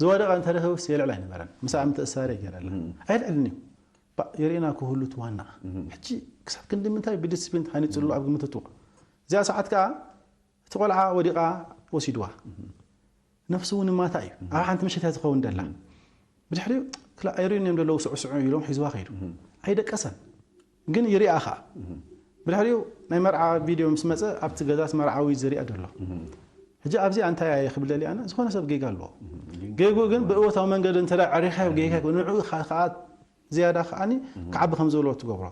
ዝወደቐ እንተረኸብስ የልዕል ኣይነበረን ምሳኣ ምትእሳረ ይገይረላ ኣይልዕልን እዩ የርእና ክህሉ እቲ ዋና ሕጂ ክሳብ ክንዲ ምንታይ ብዲስፕሊን ተሃኒፅሉ ኣብ ግምት እትዎ እዚኣ ሰዓት ከዓ እቲ ቆልዓ ወዲቓ ወሲድዋ ነፍሲ እውን ማታ እዩ ኣብ ሓንቲ ምሸት እያ ትኸውን ደላ ብድሕሪኡ ክላ ኣይርእዩን እዮም ዘለዉ ስዑስዑ ኢሎም ሒዝዋ ከይዱ ኣይደቀሰን ግን ይሪኣ ከዓ ብድሕሪኡ ናይ መርዓ ቪድዮ ምስ መፀ ኣብቲ ገዛስ መርዓዊ ዝሪኣ ዘሎ ሕጂ ኣብዚኣ እንታይ እየ ክብለሊ ኣነ ዝኾነ ሰብ ጌጋ ኣለዎ ጌጉ ግን ብእወታዊ መንገዲ እንተ ዕሪኻዮ ጌጋ ንዑ ከዓ ዝያዳ ከዓኒ ክዓቢ ከም ዘለዎ ትገብሮ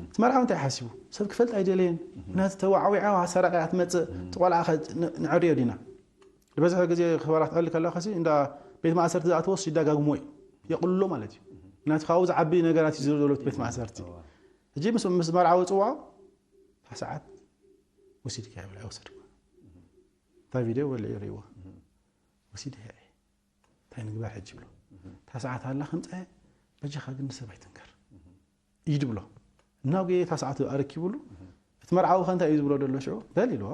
እቲ መርዓዊ እንታይ ሓሲቡ ሰብ ክፈልጥ ኣይደለየን ምክንያቱ ተዋዕዊዓ ሰራቂ እያ ትመፅእ እቲ ቆልዓ ንዕርዮ ዲና ዝበዝሐ ግዜ ክባራት ትዕሊ ከለኻሲ እንዳ ቤት ማእሰርቲ ዝኣተወስ ይደጋግሞ እዩ የቕልሎ ማለት እዩ ምክንያቱ ካብኡ ዝዓቢ ነገራት እዩ ዝርኢ ዘሎ ቤት ማእሰርቲ ሕጂ ምስ መርዓዊ ፅዋዖ እታ ሰዓት ወሲድካ ይብል ኣይወሰድኩ እታ ቪድዮ ወልዒ ይርእይዎ ወሲድ እንታይ ንግበር ሕጂ ይብሎ እታ ሰዓት ኣላ ከምፀ በጃኻ ግን ንሰብ ኣይትንገር እዩ ድብሎ እናው ገየ እታ ሰዓት ኣረኪብሉ እቲ መርዓዊ ከ እንታይ እዩ ዝብሎ ደሎ ሽዑ በል ኢልዎ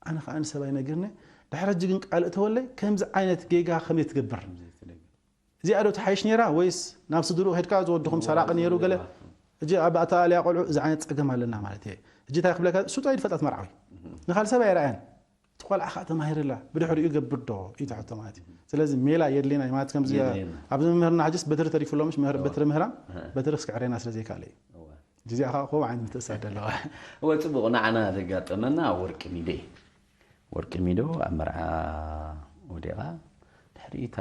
ኣነ ከዓ ንሰብ ኣይነግርኒ ድሕሪ ሕጂ ግን ቃል እተወለይ ከምዚ ዓይነት ጌጋ ከመይ ትገብር እዚኣ ዶ ትሓይሽ ነይራ ወይስ ናብ ስድርኡ ከድካ ዝወድኹም ሰራቂ ነይሩ ገለ እጂ ኣብ ኣተኣልያ ቆልዑ እዚ ዓይነት ፀገም ኣለና ማለት እየ እጂ እንታይ ክብለካ ሱጦ ይድፈጣት መርዓዊ ንኻል ሰብ ኣይረኣያን እቲ ቆልዓ ከዓ ተማሂርላ ብድሕሪኡ ገብር ዶ እዩ ትሕቶ ማለት እዩ ስለዚ ሜላ የድልየና እዩ ማለት ከምዚ ኣብዚ መምህርና ሕጅስ በትሪ ተሪፉሎምሽ መምህር በትሪ ምህራም በትሪ ክስክዕሬና ስለ ዘይካለ እዩ እዚኣ ከዓ ከምኡ ዓይነት ምትእሳር ደለዋ እወ ፅቡቕ ንዓና ዘጋጠመና ወርቂ ሚዶ እዩ ወርቂ ሚዶ ኣብ መርዓ ወዲቓ ድሕሪታ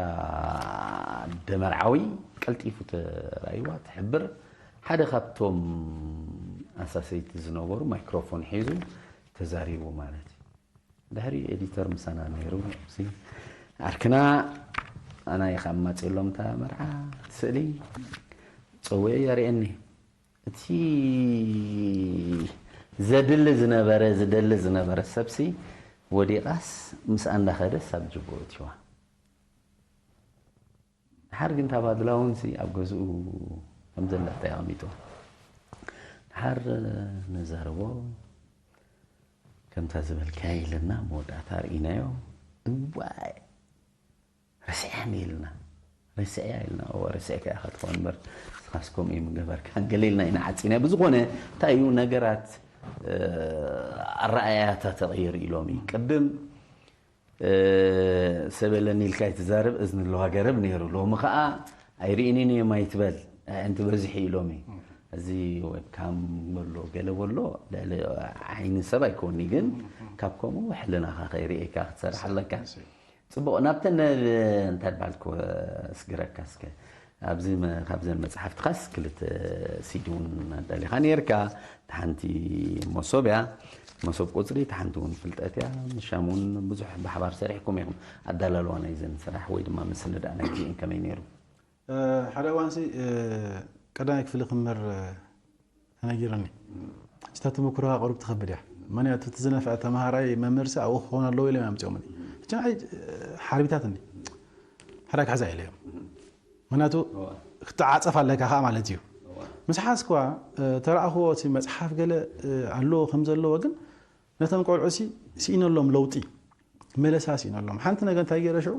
ደመርዓዊ ቀልጢፉ ተራእይዋ ትሕብር ሓደ ካብቶም ኣሳሰይቲ ዝነበሩ ማይክሮፎን ሒዙ ተዛሪቡ ማለት እዩ ድሕሪ ኤዲተር ምሳና ነይሩ ዓርክና ኣና ኢኻ ኣማፅሎም እታ መርዓ ስእሊ ፀውዒ የርእየኒ እቲ ዘድሊ ዝነበረ ዝደሊ ዝነበረ ሰብሲ ወዲቓስ ምስኣ እንዳኸደስ ኣብ ጅቦ እትዋ ድሓር ግን ታባድላ እውን ሲ ኣብ ገዝኡ ከም ዘለታ የቐሚጥዋ ድሓር ንዛረቦ ከምታ ዝበልካያ ኢለና መወዳእታ ርኢናዮ እዋይ ረስዕያ ኢልና ረስዕያ ኢልና እወ ረስዕካ ኢኻ ትኸውን እምበር ንስኻስ ከምኡ እዩ ምገበርካ ገለ ኢልና ኢና ዓፂና ብዝኾነ እንታይ እዩ ነገራት ኣረኣያታ ተቐይሩ ኢሎም እዩ ቅድም ሰበለኒ ኢልካ ኣይትዛረብ እዝኒ ኣለዋ ገረብ ነይሩ ሎሚ ከዓ ኣይርእንን እዮም ኣይትበል ኣዕንቲ በዝሒ ኢሎም እዩ እዚ ዌብካም በሎ ገለ በሎ ልዕሊ ዓይኒ ሰብ ኣይኮኒ ግን ካብ ከምኡ ሕልናኻ ከይርእየካ ክትሰርሕ ኣለካ። ጽቡቕ ናብተን እንታይ ባልኩ ስግረካ እስከ ኣብዚ መ- ካብዘን መጽሓፍትኻስ ክልተ ሲዲ እውን ኣዳሊኻ ነርካ። እቲ ሓንቲ መሶብ እያ፣ መሶብ ቁጽሪ፣ እቲ ሓንቲ እውን ፍልጠት እያ። ምሻም እውን ብዙሕ ብሓባር ሰሪሕኩም ኢኹም። ኣዳላልዋ ናይዘን ስራሕ ወይ ድማ ምስንዳእ ናይዚኤን ከመይ ነይሩ? ሓደ እዋንሲ ቀዳማይ ክፍሊ ክምር ተነጊሩኒ። እታ ተመክሮኻ ቁሩብ ትኸብድ እያ። ምክንያቱ እቲ ዝነፍዐ ተምሃራይ መምህርሲ ኣብኡ ክኸውን ኣለዎ ኢሎም ኣምፅኦምኒ። ሕጂ ንዓይ ሓርቢታትኒ። ሕራይ ክሕዛ ኢለ እዮም። ምክንያቱ ክትዓፀፍ ኣለካ ከዓ ማለት እዩ። ምስ ሓዝክዋ ተረኣኽዎ እቲ መፅሓፍ ገለ ኣለዎ ከም ዘለዎ ግን ነቶም ቆልዑ ሲ ስኢነሎም ለውጢ መለሳ ስኢነሎም። ሓንቲ ነገር እንታይ ገይረ ሽዑ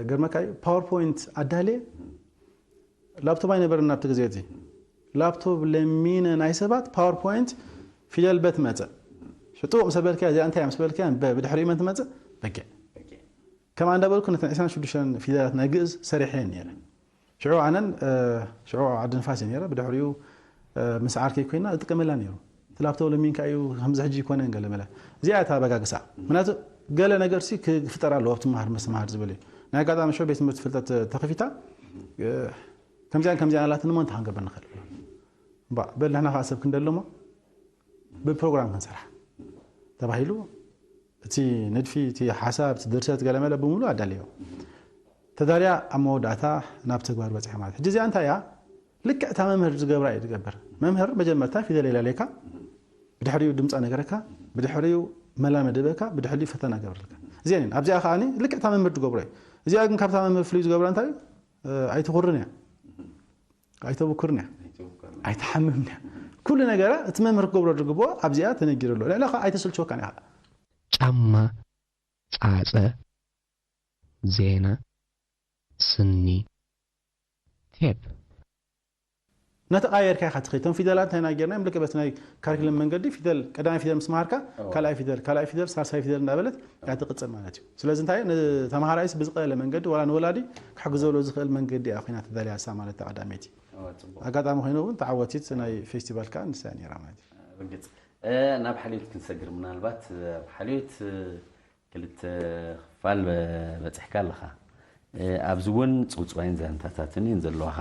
ገርመካ እዩ ፓወርፖይንት ኣዳልየ ላፕቶፕ ኣይነበረን ናብቲ ግዜ እቲ ላፕቶፕ ለሚነ ናይ ሰባት ፓወርፖይንት ፊደል በ ትመፅእ ሽጥቕ ምስ በልካያ እዚኣ እንታይ እያ ምስ በልካያ በ ብድሕሪኡ መን ትመፅእ በጊዕ ከምኣ እንዳበልኩ ነተን ዕስራን ሽዱሽተን ፊደላት ናይ ግእዝ ሰሪሐ ነይረ ሽዑ ኣነን ሽዑ ዓዲ ንፋስ እየ ነይረ ብድሕሪኡ ምስ ዓርከይ ኮይና እጥቀመላ ነይሩ እቲ ላፕቶፕ ለሚንካ እዩ ከምዚ ሕጂ ይኮነን ገለ መለ እዚኣ እታ ኣበጋግሳ ምክንያቱ ገለ ነገር ሲ ክፍጠር ኣለዎ ኣብቲ መሃር መስተማሃር ዝብል እዩ ናይ ኣጋጣሚ ሽዑ ቤት ትምህርቲ ፍልጠት ተኸፊታ ከምዚኣን ከምዚኣን ኣላትኒ እሞ እንታይ ክንገብር ንኽእል እምባ በል ንሕና ከዓ ሰብ ክንደሊ እሞ ብፕሮግራም ክንሰርሓ ተባሂሉ እቲ ንድፊ እቲ ሓሳብ እቲ ድርሰት ገለመለ ብምሉእ ኣዳልዮ ተዳልያ ኣብ መወዳእታ ናብ ተግባር በፂሐ ማለት ሕጂ እዚኣ እንታይ እያ ልክዕ እታ መምህር ዝገብራ እዩ ዝገብር መምህር መጀመርታ ፊደል የላለየካ ብድሕሪኡ ድምፃ ነገረካ ብድሕሪኡ መላመዲ በካ ብድሕሪኡ ፈተና ገብረልካ እዚኣን ኣብዚኣ ከዓ ልክዕ እታ መምህር ትገብሮ እዩ እዚኣ ግን ካብታ መምህር ፍልዩ ዝገብራ እንታይ እዩ ኣይትኹርን እያ ኣይተብኩርን እያ ኣይትሓምምን እያ ኩሉ ነገራ እቲ መምህር ክገብሮ ዝግብኦ ኣብዚኣ ተነጊሩ ኣሎ ልዕላ ከዓ ኣይተስልችወካን ኢኻ ጫማ፣ ጻጸ፣ ዜና፣ ስኒ፣ ቴፕ። እናተቃየርካ ኢካ ትኸይድ እቶም ፊደላት እንታይ ጌርናዮም ልክዕ በቲ ናይ ካሪክለም መንገዲ ፊደል ቀዳማይ ፊደል ምስ መሃርካ ካልኣይ ፊደል ካልኣይ ፊደል ሳልሳይ ፊደል እንዳበለት እያ ትቅፅል ማለት እዩ ስለዚ እንታይ ንተምሃራይስ ብዝቀለለ መንገዲ ዋላ ንወላዲ ክሕግዘሉ ዝኽእል መንገዲ እያ ኮይና ተዳልያ እሳ ማለት እታ ቀዳመይቲ ኣጋጣሚ ኮይኑ እውን ተዓወቲት ናይ ፌስቲቫል ከዓ ንሳ እያ ነይራ ማለት እዩ ርግፅ ናብ ሓልዮት ክንሰግር ምናልባት ኣብ ሓልዮት ክልተ ክፋል በፂሕካ ኣለኻ ኣብዚ እውን ፅውፅዋይን ዛንታታትን እየን ዘለዋኻ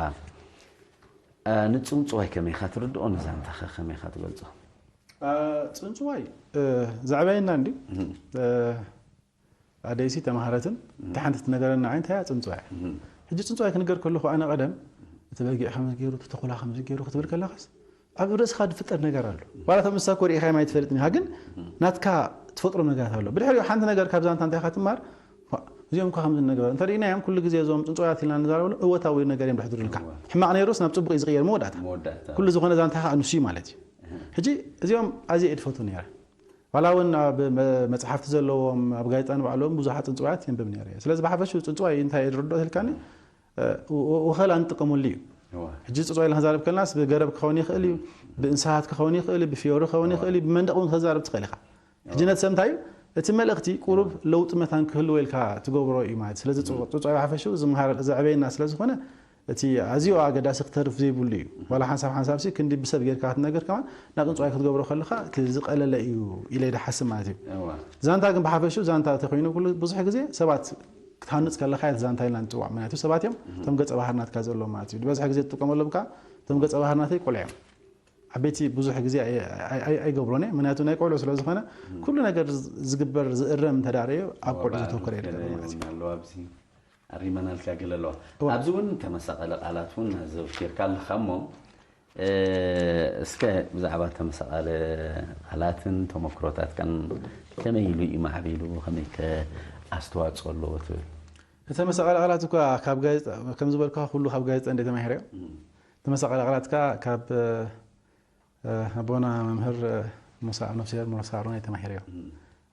ንፅውፅዋይ ከመይካ ትርድኦ ንዛንታኸ ከመይካ ትገልፆ ፅንፅዋይ ዘዕበየና እንዲ ኣደይሲ ተማሃረትን እቲ ሓንቲ ትነገረና ዓይንታ እያ ፅንፅዋይ ሕጂ ፅንፅዋይ ክንገር ከለኹ ኣነ ቀደም እቲ በጊዕ ከምዚ ገይሩ እቲ ተኹላ ከምዚ ገይሩ ክትብል ከለኻስ ኣብ ርእስኻ ዝፍጠር ነገር ኣሎ ዋላ ተምሳ ኮ ርኢኻ ማይ ትፈልጥ ኢኻ ግን ናትካ ትፈጥሮ ነገራት ኣሎ ብድሕሪኡ ሓንቲ ነገር ካብ ዛንታ እንታይ ኢኻ ትማር እዚኦም እኳ ከምዚ ነገር እንተሪእናዮም ኩሉ ግዜ እዞም ፅንፅዋያት ኢልና ንዛረበሉ እወታዊ ነገር እዮም ድሕድሩልካ ሕማቕ ነይሩስ ናብ ፅቡቅ እዩ ዝቕየር መወዳእታ ኩሉ ዝኾነ ዛንታ ከዓ ንሱ እዩ ማለት እዩ ሕጂ እዚኦም ኣዝየ እየ ድፈቱ ነይረ ዋላ እውን ኣብ መፅሓፍቲ ዘለዎም ኣብ ጋዜጣ ንባዕሎም ብዙሓት ፅንፅዋያት የንብብ ነይረ እየ ስለዚ ብሓፈሹ ፅንፅዋይ እንታይ እየ ዝርድኦ ትልካኒ ወኸል ኣንጥቀመሉ እዩ ሕጂ ፅፅዋይ ኢልና ክንዛረብ ከለናስ ብገረብ ክኸውን ይኽእል እዩ ብእንስሳት ክኸውን ይኽእል እዩ ብፊዮሪ ክኸውን ይኽእል እዩ ብመንደቕ እውን ክዛረብ ትኽእል ኢኻ ሕጂ ነቲ ሰብ እንታይ እዩ እቲ መልእኽቲ ቁሩብ ለውጢ መታን ክህልዎ ኢልካ ትገብሮ እዩ ማለት ስለዚ ፅፅዋይ ብሓፈሽኡ ዝምሃር ዘዕበየና ስለ ዝኾነ እቲ ኣዝዩ ኣገዳሲ ክተርፍ ዘይብሉ እዩ ዋላ ሓንሳብ ሓንሳብ ሲ ክንዲ ብሰብ ጌርካ ክትነገር ከማን ናብ ፅንፅዋይ ክትገብሮ ከለካ እቲ ዝቀለለ እዩ ኢለ ድሓስብ ማለት እዩ ዛንታ ግን ብሓፈሽኡ ዛንታ ተኮይኑ ኩሉ ብዙሕ ግዜ ሰባት ክትሃንፅ ከለካ እቲ ዛንታ ኢልና ንፅዋዕ ምክንያቱ ሰባት እዮም እቶም ገፀ ባህርናትካ ዘለዎም ማለት እዩ ዝበዝሐ ግዜ ትጥቀመሎም ከዓ እቶም ገፀ ባህርናተይ ቆልዑ እዮም ዓበይቲ ብዙሕ ግዜ ኣይገብሮን እየ ምክንያቱ ናይ ቆልዑ ስለ ዝኾነ ኩሉ ነገር ዝግበር ዝእረም እንተዳረዩ ኣብ ቆልዑ ዘተኮረ ይርከብ ማለት እዩ ኣለዎ ኣብዚ ኣሪመናልካ ገለ ኣለዋ ኣብዚ እውን ተመሳቐለ ቃላት እውን ዘውፊርካ ኣለኻ እሞ እስከ ብዛዕባ ተመሳቐለ ቃላትን ተመክሮታትካን ከመይ ኢሉ እዩ ማዕቢሉ ከመይ ከ ኣስተዋፅኦ ኣለዎ ትብል ተመሳቐለ ቃላት እኳ ካብ ጋዜጣ ከም ዝበልካ ኩሉ ካብ ጋዜጣ እንደ ተማሂረዮ ተመሳቐለ ቃላት ካ ካብ ኣቦና መምህር ሙሳ ኣብ ነፍስሄር ሙሳ ኣሮን ተማሂረዮ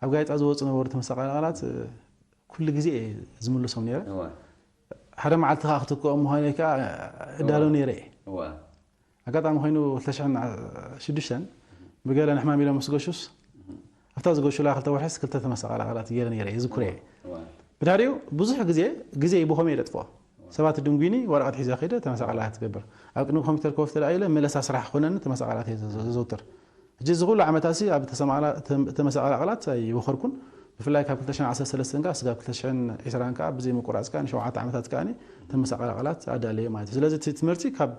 ኣብ ጋዜጣ ዝወፁ ነበሩ ተመሳቐለ ቃላት ኩሉ ግዜ እየ ዝምልሶም ነይረ ሓደ መዓልቲ ከዓ ክትክኦም ምዃነይ ከዓ እዳሎ ነይረ እየ ኣጋጣሚ ኮይኑ ክልተ ሽሕን ሽዱሽተን ብገለ ንሕማም ኢሎም ምስ ገሹስ ኣብታ ዝገሹላ ክልተ ወርሒስ ክልተ ተመሳቐለ ቃላት ገይረ ነይረ እየ ዝኩረ እየ ብድሕሪኡ ብዙሕ ግዜ ግዜ ይብኾም እየ ደጥፍኦ ሰባት ድንጉኒ ወረቐት ሒዘ ከይደ ተመሳቐላት ትገብር። ኣብ ቅድሚ ኮምፒውተር ኮፍ ተደኣ ኢለ መለሳ ስራሕ ክኾነኒ ተመሳቐላት እየ ዘዘ- ዘዘውትር። ሕጂ እዚ ኩሉ ዓመታት ሲ ኣብ ተሰማቕላ- ተም- ተመሳቐላቕላት ኣይወኸርኩን። ብፍላይ ካብ ክልተ ሽሕን ዓሰርተ ሰለስተን ጋር ስጋብ ክልተ ሽሕን ዕስራን ከኣ ብዘይ ምቁራጽ ከኣ ንሸውዓተ ዓመታት ከኣ ተመሳቐላቕላት ኣዳለየ ማለት እዩ። ስለዚ እቲ ትምህርቲ ካብ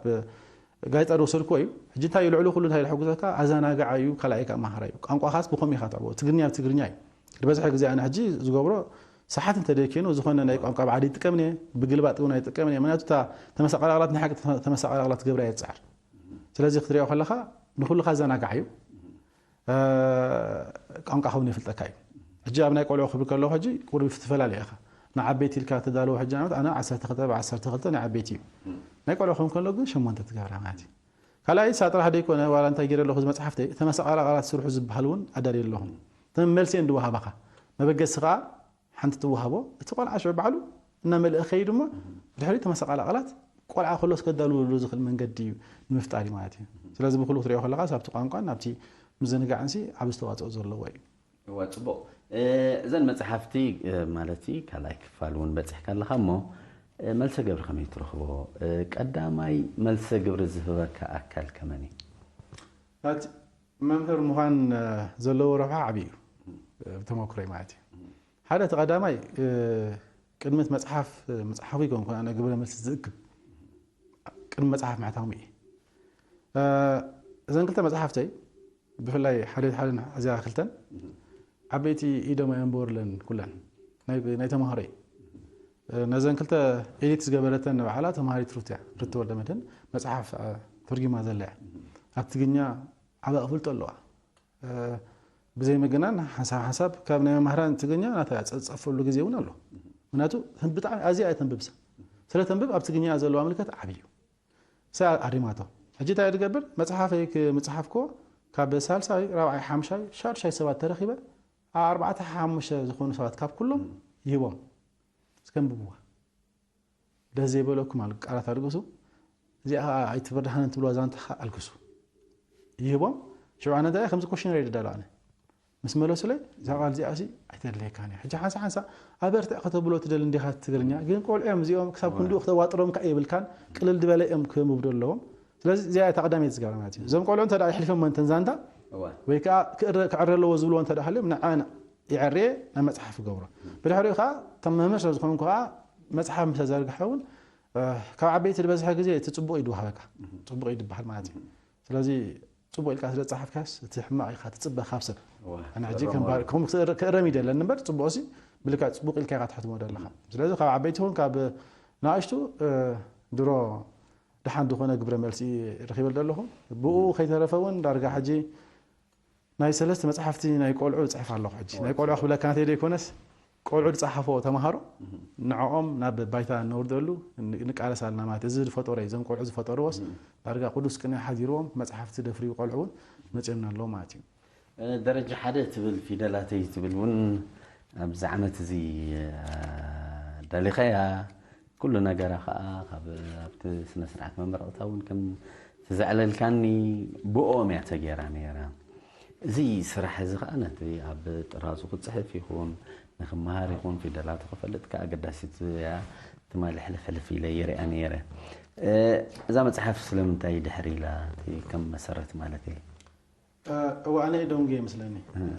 ጋዜጣ ዝወሰድኩዎ እዩ። ሕጂ እንታይ እዩ ልዕሊ ኩሉ እንታይ ዝሕጉዘካ ኣዘናጋዓ እዩ፣ ካልኣይ ከኣ መሃራ እዩ። ቋንቋኻስ ብኸም ኢኻ ትዕቦ ትግርኛ ብትግርኛ እዩ። ዝበዝሐ ግዜ ኣነ ሕጂ ዝገብሮ ሰሓት እንተደይኮይኑ ዝኾነ ናይ ቋንቋ ብዓዲ ይጥቀም እየ፣ ብግልባጥ እውን ኣይጥቀም እየ። ምክንያቱ እታ ተመሳቐላቕላት ናይ ሓቂ ተመሳቐላቕላት ትገብራ እየ ዝፅዓር። ስለዚ ክትሪኦ ከለኻ ንኹልኻ ዘናጋዕ እዩ። ቋንቋ ከውን የፍልጠካ እዩ። ሕጂ ኣብ ናይ ቆልዑ ክብል ከለኹ ሕጂ ቁሩብ ትፈላለየ ኢኻ። ንዓበይቲ ኢልካ ተዳለዎ ሕጂ ዓመት ኣነ ዓሰርተ ክልተ ብ ዓሰርተ ክልተ ናይ ዓበይቲ እዩ። ናይ ቆልዑ ክኸውን ከሎ ግን ሸሞንተ ትገብራ ማለት እዩ። ካልኣይ እሳ ጥራሕ ደይኮነ ዋላ እንታይ ገይረ ኣለኹ እዚ መፅሓፍተይ ተመሳቐላቐላት ስርሑ ዝበሃል እውን ኣዳልየ ኣለኹ። እተን መልሲ እየን ዝወሃባኻ። መበገሲ ከዓ ሓንቲ ትወሃቦ እቲ ቆልዓ ሽዑ ባዕሉ እናመልአ ከይዱ እሞ ድሕሪ ተመሳቐላቐላት ቆልዓ ከሎስ ከዳልወሉ ዝኽእል መንገዲ እዩ ንምፍጣር እዩ ማለት እዩ። ስለዚ ብኩሉ ክትሪኦ ከለኻ ኣብቲ ቋንቋን ኣብቲ ምዝንጋዕን ሲ ዓብ ዝተዋፅኦ ዘለዎ እዩ። እዋ፣ ጽቡቕ። እዘን መጽሓፍቲ ማለት ካልኣይ ክፋል እውን በጺሕካ ኣለኻ እሞ፣ መልሰ ግብሪ ከመይ ትረኽቦ? ቀዳማይ መልሰ ግብሪ ዝህበካ ኣካል ከመን እዩ? ናት መምህር ምዃን ዘለዎ ረብሓ ዓብዪ እዩ። ብተመክሮይ ማለት እዩ። ሓደ እቲ ቀዳማይ ቅድሚ እቲ መጽሓፍ ምጽሓፉ ይኮንኩን ኣነ ግብረ መልሲ ዝእክብ ቅድሚ መጽሓፍ ምሕታሙ እዩ። እዘን ክልተ መጽሓፍተይ ብፍላይ ሓደት ሓደን እዚኣ ክልተን ዓበይቲ ኢዶም ኣየንበሩለን ኩለን ናይ ተምሃሮይ። ነዘን ክልተ ኤዲት ዝገበረተን ንባዕላ ተምሃሪት ሩት እያ፣ ሩት ተወልደመድህን መጽሓፍ ተርጊማ ዘላ እያ። ኣብ ትግርኛ ዓቢ ኣፍልጦ ኣለዋ። ብዘይ ምግናን ሓንሳብ ሓንሳብ ካብ ናይ መማህራን ትግርኛ ናታ ጸጸፈሉ ግዜ እውን ኣሎ። ምክንያቱ ብጣዕሚ ኣዝያ እያ ተንብብሳ። ስለ ተንብብ ኣብ ትግርኛ ዘለዋ ምልከት ዓቢ እዩ። ሰ ኣሪማቶ። ሕጂ እንታይ እየ ዝገብር? መጽሓፈይ ክምጽሓፍኮ ካብ ሳልሳይ፣ ራብዓይ፣ ሓምሻይ፣ ሻድሻይ ሰባት ተረኺበ ኣብ ኣርባዕተ ሓሙሽተ ዝኾኑ ሰባት ካብ ኩሎም ይህቦም። እስከ ኣንብብዋ። ደስ ዘይበለኩም ኣል- ቃላት ኣልግሱ። እዚኣ ኸዓ ኣይትበርድሃንን ትብልዋ ዛንታ ኸዓ ኣልግሱ። ይህቦም። ሽዑ ኣነ እንታይ እየ ከምዚ ኮሽነር እየ ዝዳሎ ኣነ። ምስ መለሱለይ እዛ ቃል እዚኣ ሲ ኣይተድልየካን እያ። ሕጂ ሓንሳ ሓንሳ ኣበርትዕ ከተብሎ ትደሊ እንዲኻ ትግርኛ፣ ግን ቆልዑ እዮም እዚኦም ክሳብ ክንድኡ ክተዋጥሮም ከዓ የብልካን፣ ቅልል ዝበለ እዮም ክምብዶ ኣለዎም። ስለዚ እዚኣ እታ ቀዳመይቲ ዝገብራ ማለት እዩ። እዞም ቆልዑ እንተ ደኣ ይሕልፎም እንተን ዛንታ እዋ። ወይ ከዓ ክእረ- ክዕረ ኣለዎ ዝብልዎ እንተ ደኣ ሃልዮም ንዓና ይዕርየ ናብ መፅሓፍ ይገብሮ። ብድሕሪኡ ከዓ እቶም መምህር ስለ ዝኾንኩ ከዓ መፅሓፍ ምስ ተዘርግሐ እውን ካብ ዓበይቲ ዝበዝሐ ግዜ እቲ ፅቡቕ እዩ ዝወሃበካ። ፅቡቕ እዩ ዝበሃል ማለት እዩ። ስለዚ ጽቡቕ ኢልካ ስለ ዝጸሓፍካስ እቲ ሕማቕ ኢኻ ትጽበ ካብ ሰብ። እዋ፣ ኣነ ሕጂ ትእረም ከም ባር- ማለት። ከም ክእረ- ክእረም ይደለን እምበር ጽቡቕሲ ብልክዕ ጽቡቕ ኢልካ ኢኻ ትሕትሞ ዘለኻ። ስለዚ ካብ ዓበይቲ ይኹን ካብ ንኣሽቱ ድሮ ደሓን ዝኾነ ግብረ መልሲ ረኺበ ዘለኹ። ብኡ ከይተረፈ እውን ዳርጋ ሕጂ ናይ ሰለስተ መጽሓፍቲ ናይ ቆልዑ እጽሕፍ ኣለኹ። ሕጂ ናይ ቆልዑ ክብለካ ናተይ ዘይኮነስ ቆልዑ ዝጸሓፎ ተምሃሮ ንዕኦም ናብ ባይታ ነውርደሉ ን- ንቃለስ ኣለና ማለት እዚ ዝፈጠሮ እዩ። እዞም ቆልዑ ዝፈጠርዎስ ዳርጋ ቅዱስ ቅኔ ሓዲርዎም መጽሓፍቲ ደፍርዩ ቆልዑ እውን መጺኦምና ኣለዉ ማለት እዩ። ደረጃ ሓደ ትብል ፊደላተይ ትብል እውን ኣብዚ ዓመት እዚ ኣዳሊኸያ። ኩሉ ነገራ ከዓ ካብ ኣብቲ ስነ ስርዓት መመረቕታ እውን ከም ተዘዕለልካኒ ብኦም እያ ተገይራ ነይራ። እዚ ስራሕ እዚ ከዓ ነቲ ኣብ ጥራዙ ክፅሕፍ ይኹን ንክመሃር ይኹን ፊደላቱ ክፈልጥ ከዓ ኣገዳሲት እያ። ትማሊ ሕልፍ ሕልፍ ኢለ ይሪኣ ነይረ። እዛ መፅሓፍ ስለምንታይ ድሕር ኢላ እቲ ከም መሰረት ማለት እዩ? እዋ ኣነ ደንጉ ይመስለኒ።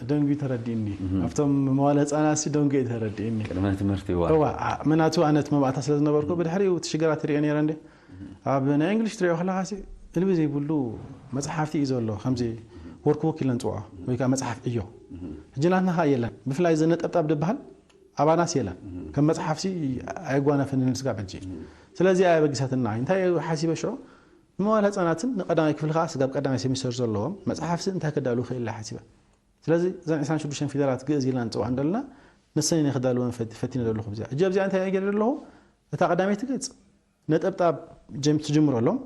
ደንጉ ተረዲእኒ ኣብቶም መዋለ ህፃናት ሲ ደንጉ ተረዲእኒ። ቅድመ ትምህርቲ እዋ እዋ ምናቱ ኣነት መባእታ ስለ ዝነበርኩ ብድሕሪኡ እቲ ሽግራት ትሪኦ ነይረ እንደ ኣብ ናይ እንግሊሽ ትሪኦ ከለካ ሲ እልቢ ዘይብሉ መፅሓፍቲ እዩ ዘሎ ከምዚ ወርክ ቡክ ኢለን ፅውዖ ወይ ከዓ መፅሓፍ ዕዮ። ሕጂ ናትና ከዓ የለን። ብፍላይ እዚ ነጠብጣብ ዝበሃል ኣባናስ የለን። ከም መፅሓፍሲ ኣይጓነፈንን ስጋብ ሕጂ። ስለዚ ኣያ በጊሳትና እንታይ ሓሲበ ሽዑ ንመዋል ህፃናትን ንቀዳማይ ክፍሊ ከዓ ስጋብ ቀዳማይ ሴሚስተር ዘለዎም መፅሓፍሲ እንታይ ከዳሉ ክእል ሓሲበ። ስለዚ እዘን ዕስራን ሽዱሽተን ፊደላት ግእዝ ኢልና ንፅውዓ እንደለና ንሰን እየ ክዳልወን ፈት- ፈቲነ ዘለኹ ብዚኣ። ሕጂ ኣብዚኣ እንታይ እየ ገይረ ዘለኹ? እታ ቀዳመይቲ ገፅ ነጠብጣብ ጀም- ትጅምረሎም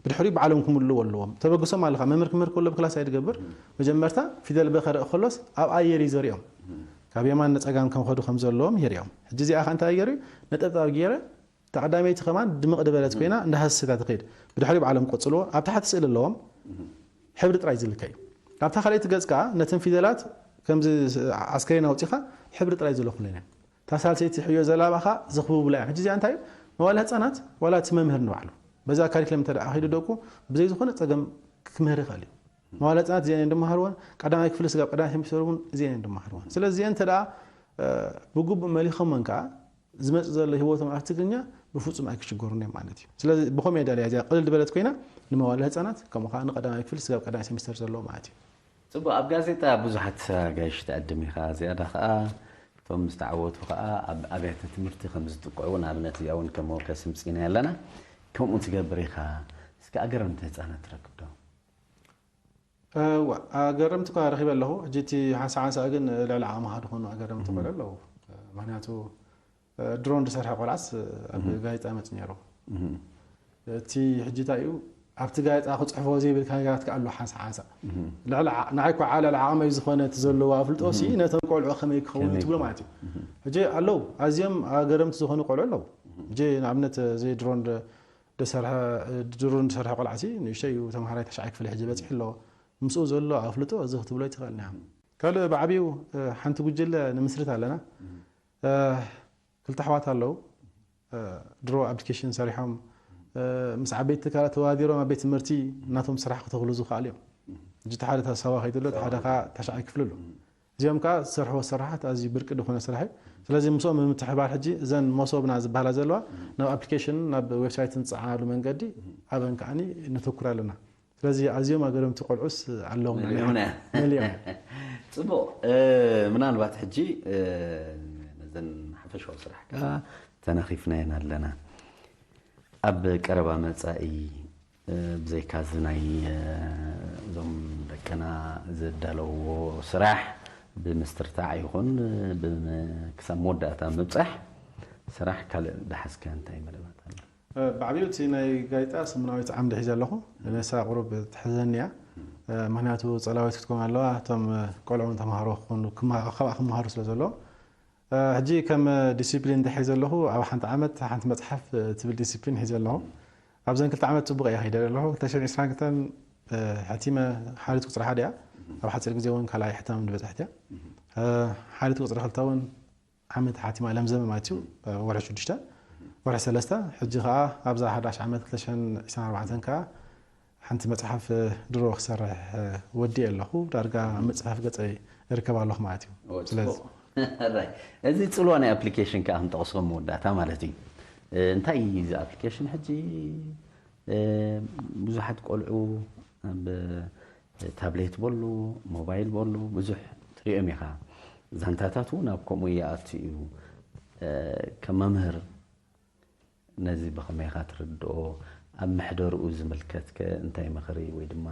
ብድሕሪኡ ባዕሎም ክምልዎ ኣለዎም። ተበግሶም ኣለካ መምህር ክምህር ከሎ ብክላስ ኣይትገብር። መጀመርታ ፊደል በ ከርኢ ከሎስ ኣብ ኣየር እዩ ዘሪኦም። ካብ የማን ንፀጋም ከም ከዱ ከም ዘለዎም የሪኦም። ሕጂ እዚኣ ከ እንታይ ገይሩ? ነጠብጣብ ገይረ እታ ቀዳመይቲ ከማን ድምቕ ዝበለት ኮይና እንዳሃሰሰት እያ ትኸይድ። ብድሕሪኡ ባዕሎም ክቕፅልዎ ኣብ ታሕቲ ስእሊ ኣለዎም። ሕብሪ ጥራይ ዝልከ እዩ። ኣብታ ካልኣይቲ ገፅ ከዓ ነተን ፊደላት ከምዚ ኣስከሬን ኣውፂኻ ሕብሪ ጥራይ ዝለኹለን እየን። እታ ሳልሰይቲ ሕዮ ዘላባኻ ዘኽብቡላ እዮም። ሕጂ እዚኣ እንታይ እዩ? መዋለ ህፃናት ዋላ እቲ መምህር ንባዕሉ በዛ ካሪክለም እንተ ደኣ ከይዱ ደቁ ብዘይ ዝኾነ ፀገም ክምህር ይኽእል እዩ። መዋለ ህፃናት እዚአን እዮም ድመሃርወን፣ ቀዳማይ ክፍሊ ስጋብ ቀዳማይ ሴሚስተር እውን እዚአን እዮም ድመሃርወን። ስለዚ እዚአን እንተ ደኣ ብግቡእ መሊኾመን ከዓ ዝመፅእ ዘሎ ህይወቶም ኣብ ትግርኛ ብፍፁም ኣይክሽገሩን እዮም ማለት እዩ። ስለዚ ብኸምኡ እየ ደልያ እዚኣ ቅልል ዝበለት ኮይና ንመዋለ ህፃናት ከምኡ ከዓ ንቀዳማይ ክፍሊ ስጋብ ቀዳማይ ሴሚስተር ዘለዎ ማለት እዩ። ጽቡቕ፣ ኣብ ጋዜጣ ብዙሓት ኣጋይሽ ትዕድም ኢኻ። ዝያዳ ኸኣ እቶም ዝተዓወቱ ኸኣ ኣብ ኣብያተ ትምህርቲ ከም ዝጥቅዑ፣ ንኣብነት እዚኣ እውን ከም መወከሲ ምጺእና ኣለና። ከምኡ ትገብር ኢኻ። እስከ ኣገረምቲ ህጻናት ትረክብ ዶ? እዋ፣ ኣገረምቲ እኳ ረኺበ ኣለኹ። ሕጂ እቲ ሓንሳእ ሓንሳእ ግን ልዕሊ ዓቕምኻ ዝኾኑ ኣገረምቲ እም። ቆልዑ ኣለዉ። ምኽንያቱ ድሮን ዝሰርሐ ቆልዓስ ኣብ እህ። ጋዜጣ መጽ ነይሩ። እህ። እቲ ሕጂ እንታይ እዩ ኣብቲ ጋዜጣ ክጽሕፎ ዘይብል ነገራት ከኣ ኣሎ ሓንሳ ሓንሳ። እህ። ልዕሊ ዓ- ንዓይ እኳ ዓለል ዓቕመይ ዝኾነ እቲ ዘለዎ ኣፍልጦ ሲ እህ። ነቶም ቆልዑ ከመይ ክኸውን እዩ ከመይ ትብሎ ክኸውን? ማለት እዩ። እህ። ሕጂ ኣለዉ ኣዝዮም ኣገረምቲ ዝኾኑ ቆልዑ ኣለዉ። እህ። ሕጂ ንኣብነት እዚ ድሮን ደ- ደሰርሐ ድሮን ዝሰርሐ ቆልዓ ሲ ንእሽተይ እዩ ተምሃራይ ተሽዓይ ክፍሊ ሕጂ በጺሑ ኣሎ። ምስኡ ዘሎ ኣፍልጦ እዚ ክትብሎ ኣይትኽእልን እያ። ካልእ ብዓብዩ ሓንቲ ጉጅለ ንምስርት ኣለና። እህ። ክልተ ኣሕዋት ኣለዉ። ድሮ ኣፕሊኬሽን ሰሪሖም ምስ ዓበይቲ ትካላት ተወዳዲሮም ኣብ ቤት ትምህርቲ ናቶም ስራሕ ክተኽሉ ዝኽኣሉ እዮም። ሕጂ እቲ ሓደ ታሳዋ ከይዱ ኣሎ፣ እቲ ሓደ ከዓ ታሽዓይ ክፍሊ ኣሎ። እዚኦም ከዓ ዝሰርሕዎ ስራሓት ኣዝዩ ብርቂ ዝኾነ ስራሕ እዩ። ስለዚ ምስኦም ብምትሕባር ሕጂ እዘን መሶብና ዝበሃላ ዘለዋ ናብ ኣፕሊኬሽን ናብ ዌብሳይት እንፅዓሉ መንገዲ ኣበን ከዓኒ ነተኩር ኣለና። ስለዚ ኣዝዮም ኣገረምቲ ቆልዑስ ኣለዉ። መሊኦና። መሊኦም። ጽቡቕ። እ፣ ምናልባት ሕጂ፣ እ፣ ነዘን ሓፈሻዊ ስራሕ ከኣ ተናኺፍናየን ኣለና። ኣብ ቀረባ መጻኢ፣ እ፣ ብዘይካ እዚ ናይ፣ እ፣ እዞም ደቅና ዘዳለውዎ ስራሕ ብምስትርታዕ ይኹን፣ እ፣ ብም-፣ ክሳብ መወዳእታ ምብጻሕ ስራሕ ካልእ ዝሓዝካዮ እንታይ መደባት ኣሎ? ብዓብዩ እቲ ናይ ጋዜጣ ሰሙናዊት ዓምዲ ሒዘ ኣለኹ። ነሳ ቁሩብ ትሕዘኒ እያ። ምኽንያቱ ጸላዊት ክትከውን ኣለዋ። እቶም ቆልዑ ተምሃሮ ክኾኑ፣ ክመሃ- ካብኣ ክመሃሩ ስለ ዘለዎም። ሕጂ ከም ዲሲፕሊን እንተ ሒዘ ኣለኹ፣ ኣብ ሓንቲ ዓመት ሓንቲ መጽሓፍ ትብል ዲሲፕሊን ሒዘ ኣለኹ። ኣብዘን ክልተ ዓመት ጽቡቕ እየ ከይደ ኣለኹ። ክልተ ሽሕን ዕስራን ክልተን ሕቲመ ሓሊት ቁጽሪ ሓደ እያ። ኣብ ሓጺር ግዜ እውን ካልኣይ ሕታም ዝበጽሐት እያ። ሓሊት ቁጽሪ ክልተ እውን ዓመት ሓቲማ ለምዘመ ማለት እዩ። ወርሒ ሽዱሽተ፣ ወርሒ ሰለስተ፣ ሕጂ ኸዓ ኣብዛ ሓዳሽ ዓመት ክልተ ሽሕን ዕስራን ኣርባዕተን ከኣ ሓንቲ መጽሓፍ ድሮ ክሰርሕ ወዲ ኣለኹ። ዳርጋ ኣብ ምጽሓፍ ገጸይ እርከብ ኣለኹ ማለት እዩ። ኦ፣ ስለዚ ጽቡቕ። ራይ። እዚ ጽልዋ ናይ ኣፕሊኬሽን ከኣ ክንጠቕሶ መወዳእታ ማለት እዩ። እ፣ እንታይ እዩ እዚ ኣፕሊኬሽን ሕጂ? እ፣ ብዙሓት ቆልዑ ኣብ ታብሌት በሉ፣ ሞባይል በሉ፣ ብዙሕ ትሪኦም ኢኻ። ዛንታታት እውን ኣብ ከምኡ ይኣቱ እዩ። እ፣ ከም መምህር ነዚ ብኸመይ ኢኻ ትርድኦ? ኣብ መሕደርኡ ዝምልከትከ እንታይ ምኽሪ ወይ ድማ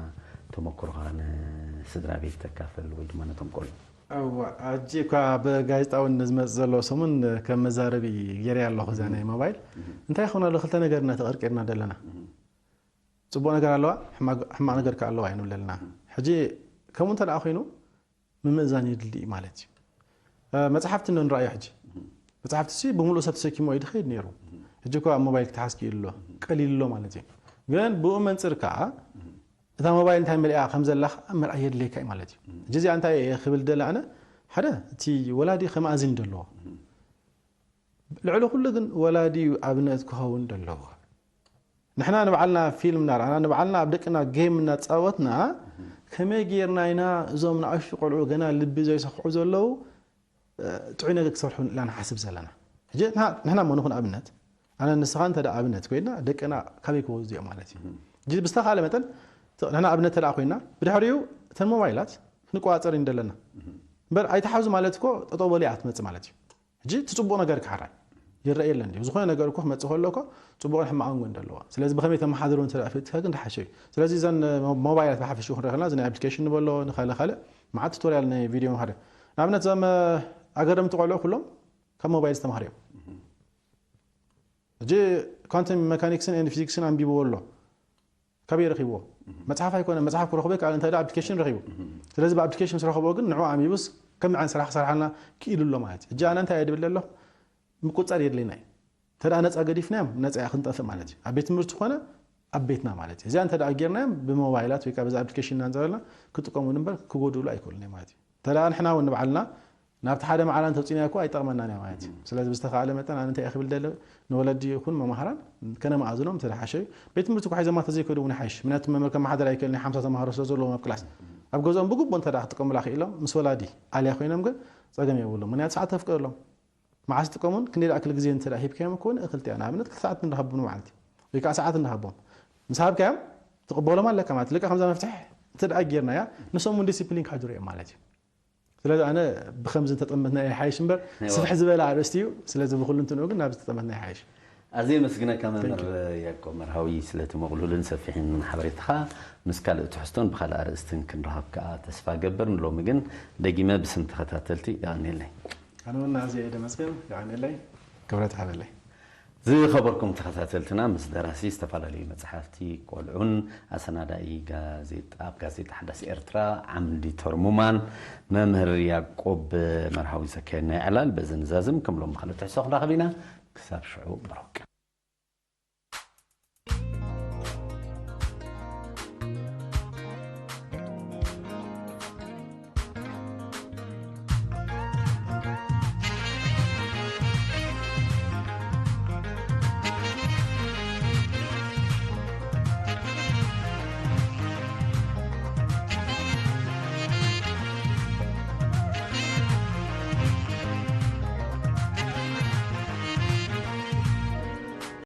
ተመክሮኻ ንስድራ ቤት ተካፍል ወይ ድማ ነቶም ቆልዑ? እዋ፣ ሕጂ እኳ ኣብ ጋዜጣ እውን ዝመጽእ ዘሎ ሰሙን ከም መዛረቢ ገይረያ ኣለኹ እዛ ናይ ሞባይል። እህ። እንታይ ይኸውን ኣሎ፣ ክልተ ነገር ኢና ተቐርቂርና ዘለና። እህ። ጽቡቕ ነገር ኣለዋ፣ ሕማግ- ሕማቕ ነገር ከኣ ኣለዋ እዩ ንብል ኣለና። ሕጂ ከምኡ እንተ ደኣ ኮይኑ ምምእዛን የድሊ እዩ ማለት እዩ። እ፣ መጽሓፍቲ እንዶ ንረኣዮ ሕጂ። መጽሓፍቲ ሲ ብምሉእ ሰብ ተሰኪሞ እዩ ድኸይድ ነይሩ። ሕጂ እኮ ኣብ ሞባይል ክትሓዝ ክኢሉ ኣሎ፣ ቀሊሉ ኣሎ ማለት እዩ። ግን ብኡ መንጽር ከኣ እታ ሞባይል እንታይ መሊኣ ከም ዘላ ከኣ ምርኣይ የድልየካ እዩ ማለት እዩ። ሕጂ እዚኣ እንታይ እየ ክብል ደለ ኣነ፣ ሓደ እቲ ወላዲ ከመኣዝን ደለዎ። ልዕሊ ኩሉ ግን ወላዲ እዩ ኣብነት ክኸውን ደለዎ። ንሕና ንባዕልና ፊልም እናረኣና፣ ንባዕልና ኣብ ደቅና ጌም እናጻወትና፣ ከመይ ጌርና ኢና እዞም ንኣሽቱ ቆልዑ ገና ልቢ ዘይሰኽዑ ዘለዉ፣ እ፣ ጥዑይ ነገር ክሰርሑ ኢልና ንሓስብ ዘለና? ሕጂ ንሕና፣ ንሕና እሞ ንኹን ኣብነት፣ ኣነ ንስኻ እንተ ደኣ ኣብነት ኮይና፣ ደቅና ካበይ ክወዙ እዮም ማለት እዩ። ሕጂ ብዝተኻእለ መጠን፣ ንሕና ኣብነት እንተ ደኣ ኮይና፣ ብድሕሪኡ እተን ሞባይላት ክንቆጻጸር ኢና ዘለና። እምበር ኣይትሓዙ ማለት እኮ ጠጠው በሉ እያ ክትመጽእ ማለት እዩ። ሕጂ እቲ ጽቡቕ ነገር ክሓራይ ይረኣየለን ድዩ? ዝኾነ ነገር እኮ ክመጽእ ከሎ እኮ ጽቡቕን ሕማቕን ጎኒ ኣለዋ። ስለዚ ብኸመይ ተመሓድሮ እንተ ደኣ ፈሊጥካ ግን ዝሓሸ እዩ። ስለዚ እዘን ሞ- ሞባይላት ብሓፈሽኡ ክንርኢ ከለና፣ እዚ ናይ ኣፕሊኬሽን ንበሎ፣ ንኻልእ ካልእ መዓት ቱቶርያል ናይ ቪድዮ ምሃደ። ንኣብነት እዞም ኣገረምቲ ቆልዑ ኩሎም ካብ ሞባይል ዝተማሃሩ እዮም። ሕጂ ኳንተም መካኒክስን ኤንድ ፊዚክስን ኣንቢብዎ ኣሎ። ካበይ ረኺብዎ? መጽሓፍ ኣይኮነ፣ መጽሓፍ ክረኽቦ ይከኣል እንተ ደኣ ኣፕሊኬሽን ረኺቡ። ስለዚ ብኣፕሊኬሽን ምስ ረኸቦ ግን ንዕኡ ኣንቢቡስ ከምዚ ዓይነት ስራሕ ክሰርሓልና ክኢሉ ኣሎ ማለት እዩ። ሕጂ ኣነ እንታይ እየ ድብል ዘለኹ? ምቁጽጻር የድልየና እዩ። እንተ ደኣ ነጻ ገዲፍናዮም ነጻ እያ ክንጠፍእ ማለት እዩ። ኣብ ቤት ትምህርቲ ኮነ ኣብ ቤትና ማለት እዩ። እዚኣ እንተ ደኣ ጌርናዮም ብሞባይላት ወይ ከኣ በዚ ኣፕሊኬሽን እናንጸረልና ክጥቀሙሉ እምበር ክጎድኡሉ ኣይክእሉን እዮም ማለት እዩ። እንተ ደኣ ንሕና እውን ንባዕልና ናብቲ ሓደ ማዕላ እንተውፂና እኮ ኣይጠቕመናን እያ ማለት እዩ። ስለዚ ብዝተኻእለ መጠን ኣነ እንታይ እየ ክብል ደለ ንወለዲ ይኹን መማህራን ከነማእዝኖም እንተ ሓሸ እዩ። ቤት ትምህርቲ እኳ ሒዘማ ተዘይከዱ እውን ይሓይሽ። ምክንያቱ መምህር ከመሓደር ኣይክእልን ሓምሳ ተማሃሮ ስለ ዘለዎም ኣብ ክላስ ኣብ ገዝኦም ብግቡእ እንተ ክጥቀሙላ ክኢሎም ምስ ወላዲ ኣልያ ኮይኖም ግን ፀገም የብሎም። ምክንያቱ ሰዓት ተፍቀደሎም መዓስ ጥቀሙን ክንደይ ዝኣክል ግዜ እንተ ሂብካዮም እኮ ንእክልቲያ ንኣብነት ክልተ ሰዓት ንረኸቦም ማለት እዩ። ወይ ከዓ ሰዓት ንሃቦም ምስ ሃብካዮም ትቕበሎም ኣለካ ማለት ልካ ከምዛ መፍትሕ እንተ ጌርናያ ንሶም እውን ዲሲፕሊን ክሕድሩ እዮም ማለት እዩ። ስለዚ ኣነ ብኸምዚ እንተጠመትና ይሓይሽ እምበር ስፍሕ ዝበለ ኣርእስቲ እዩ። ስለዚ ብኩሉ እንትንኡ ግን ናብዚ ተጠመትና ይሓይሽ። ኣዝየ የመስግነካ መምህር ያዕቆብ መርሃዊ ስለቲ ምቕሉልን ሰፊሕን ሓበሬታኻ። ምስ ካልእ ትሕዝቶን ብኻልእ ኣርእስትን ክንረኸብ ከኣ ተስፋ እገብር። ንሎሚ ግን ደጊመ ብስም ተኸታተልቲ የቐንየለይ። ኣነ እውን ኣዝየ እየ ደመስገን። የቐንየለይ። ክብረት ይሃበለይ። ዝኸበርኩም ተኸታተልትና ምስ ደራሲ ዝተፈላለዩ መጽሓፍቲ ቆልዑን ኣሰናዳኢ ጋዜጣ ኣብ ጋዜጣ ሓዳስ ኤርትራ ዓምዲ ተርሙማን መምህር ያዕቆብ መርሃዊ ዘካየድናዮ ዕላል በዚ ንዛዝም። ከም ሎሚ ካልእ ትሕዝቶ ክንራኸብ ኢና። ክሳብ ሽዑ ብሩክ።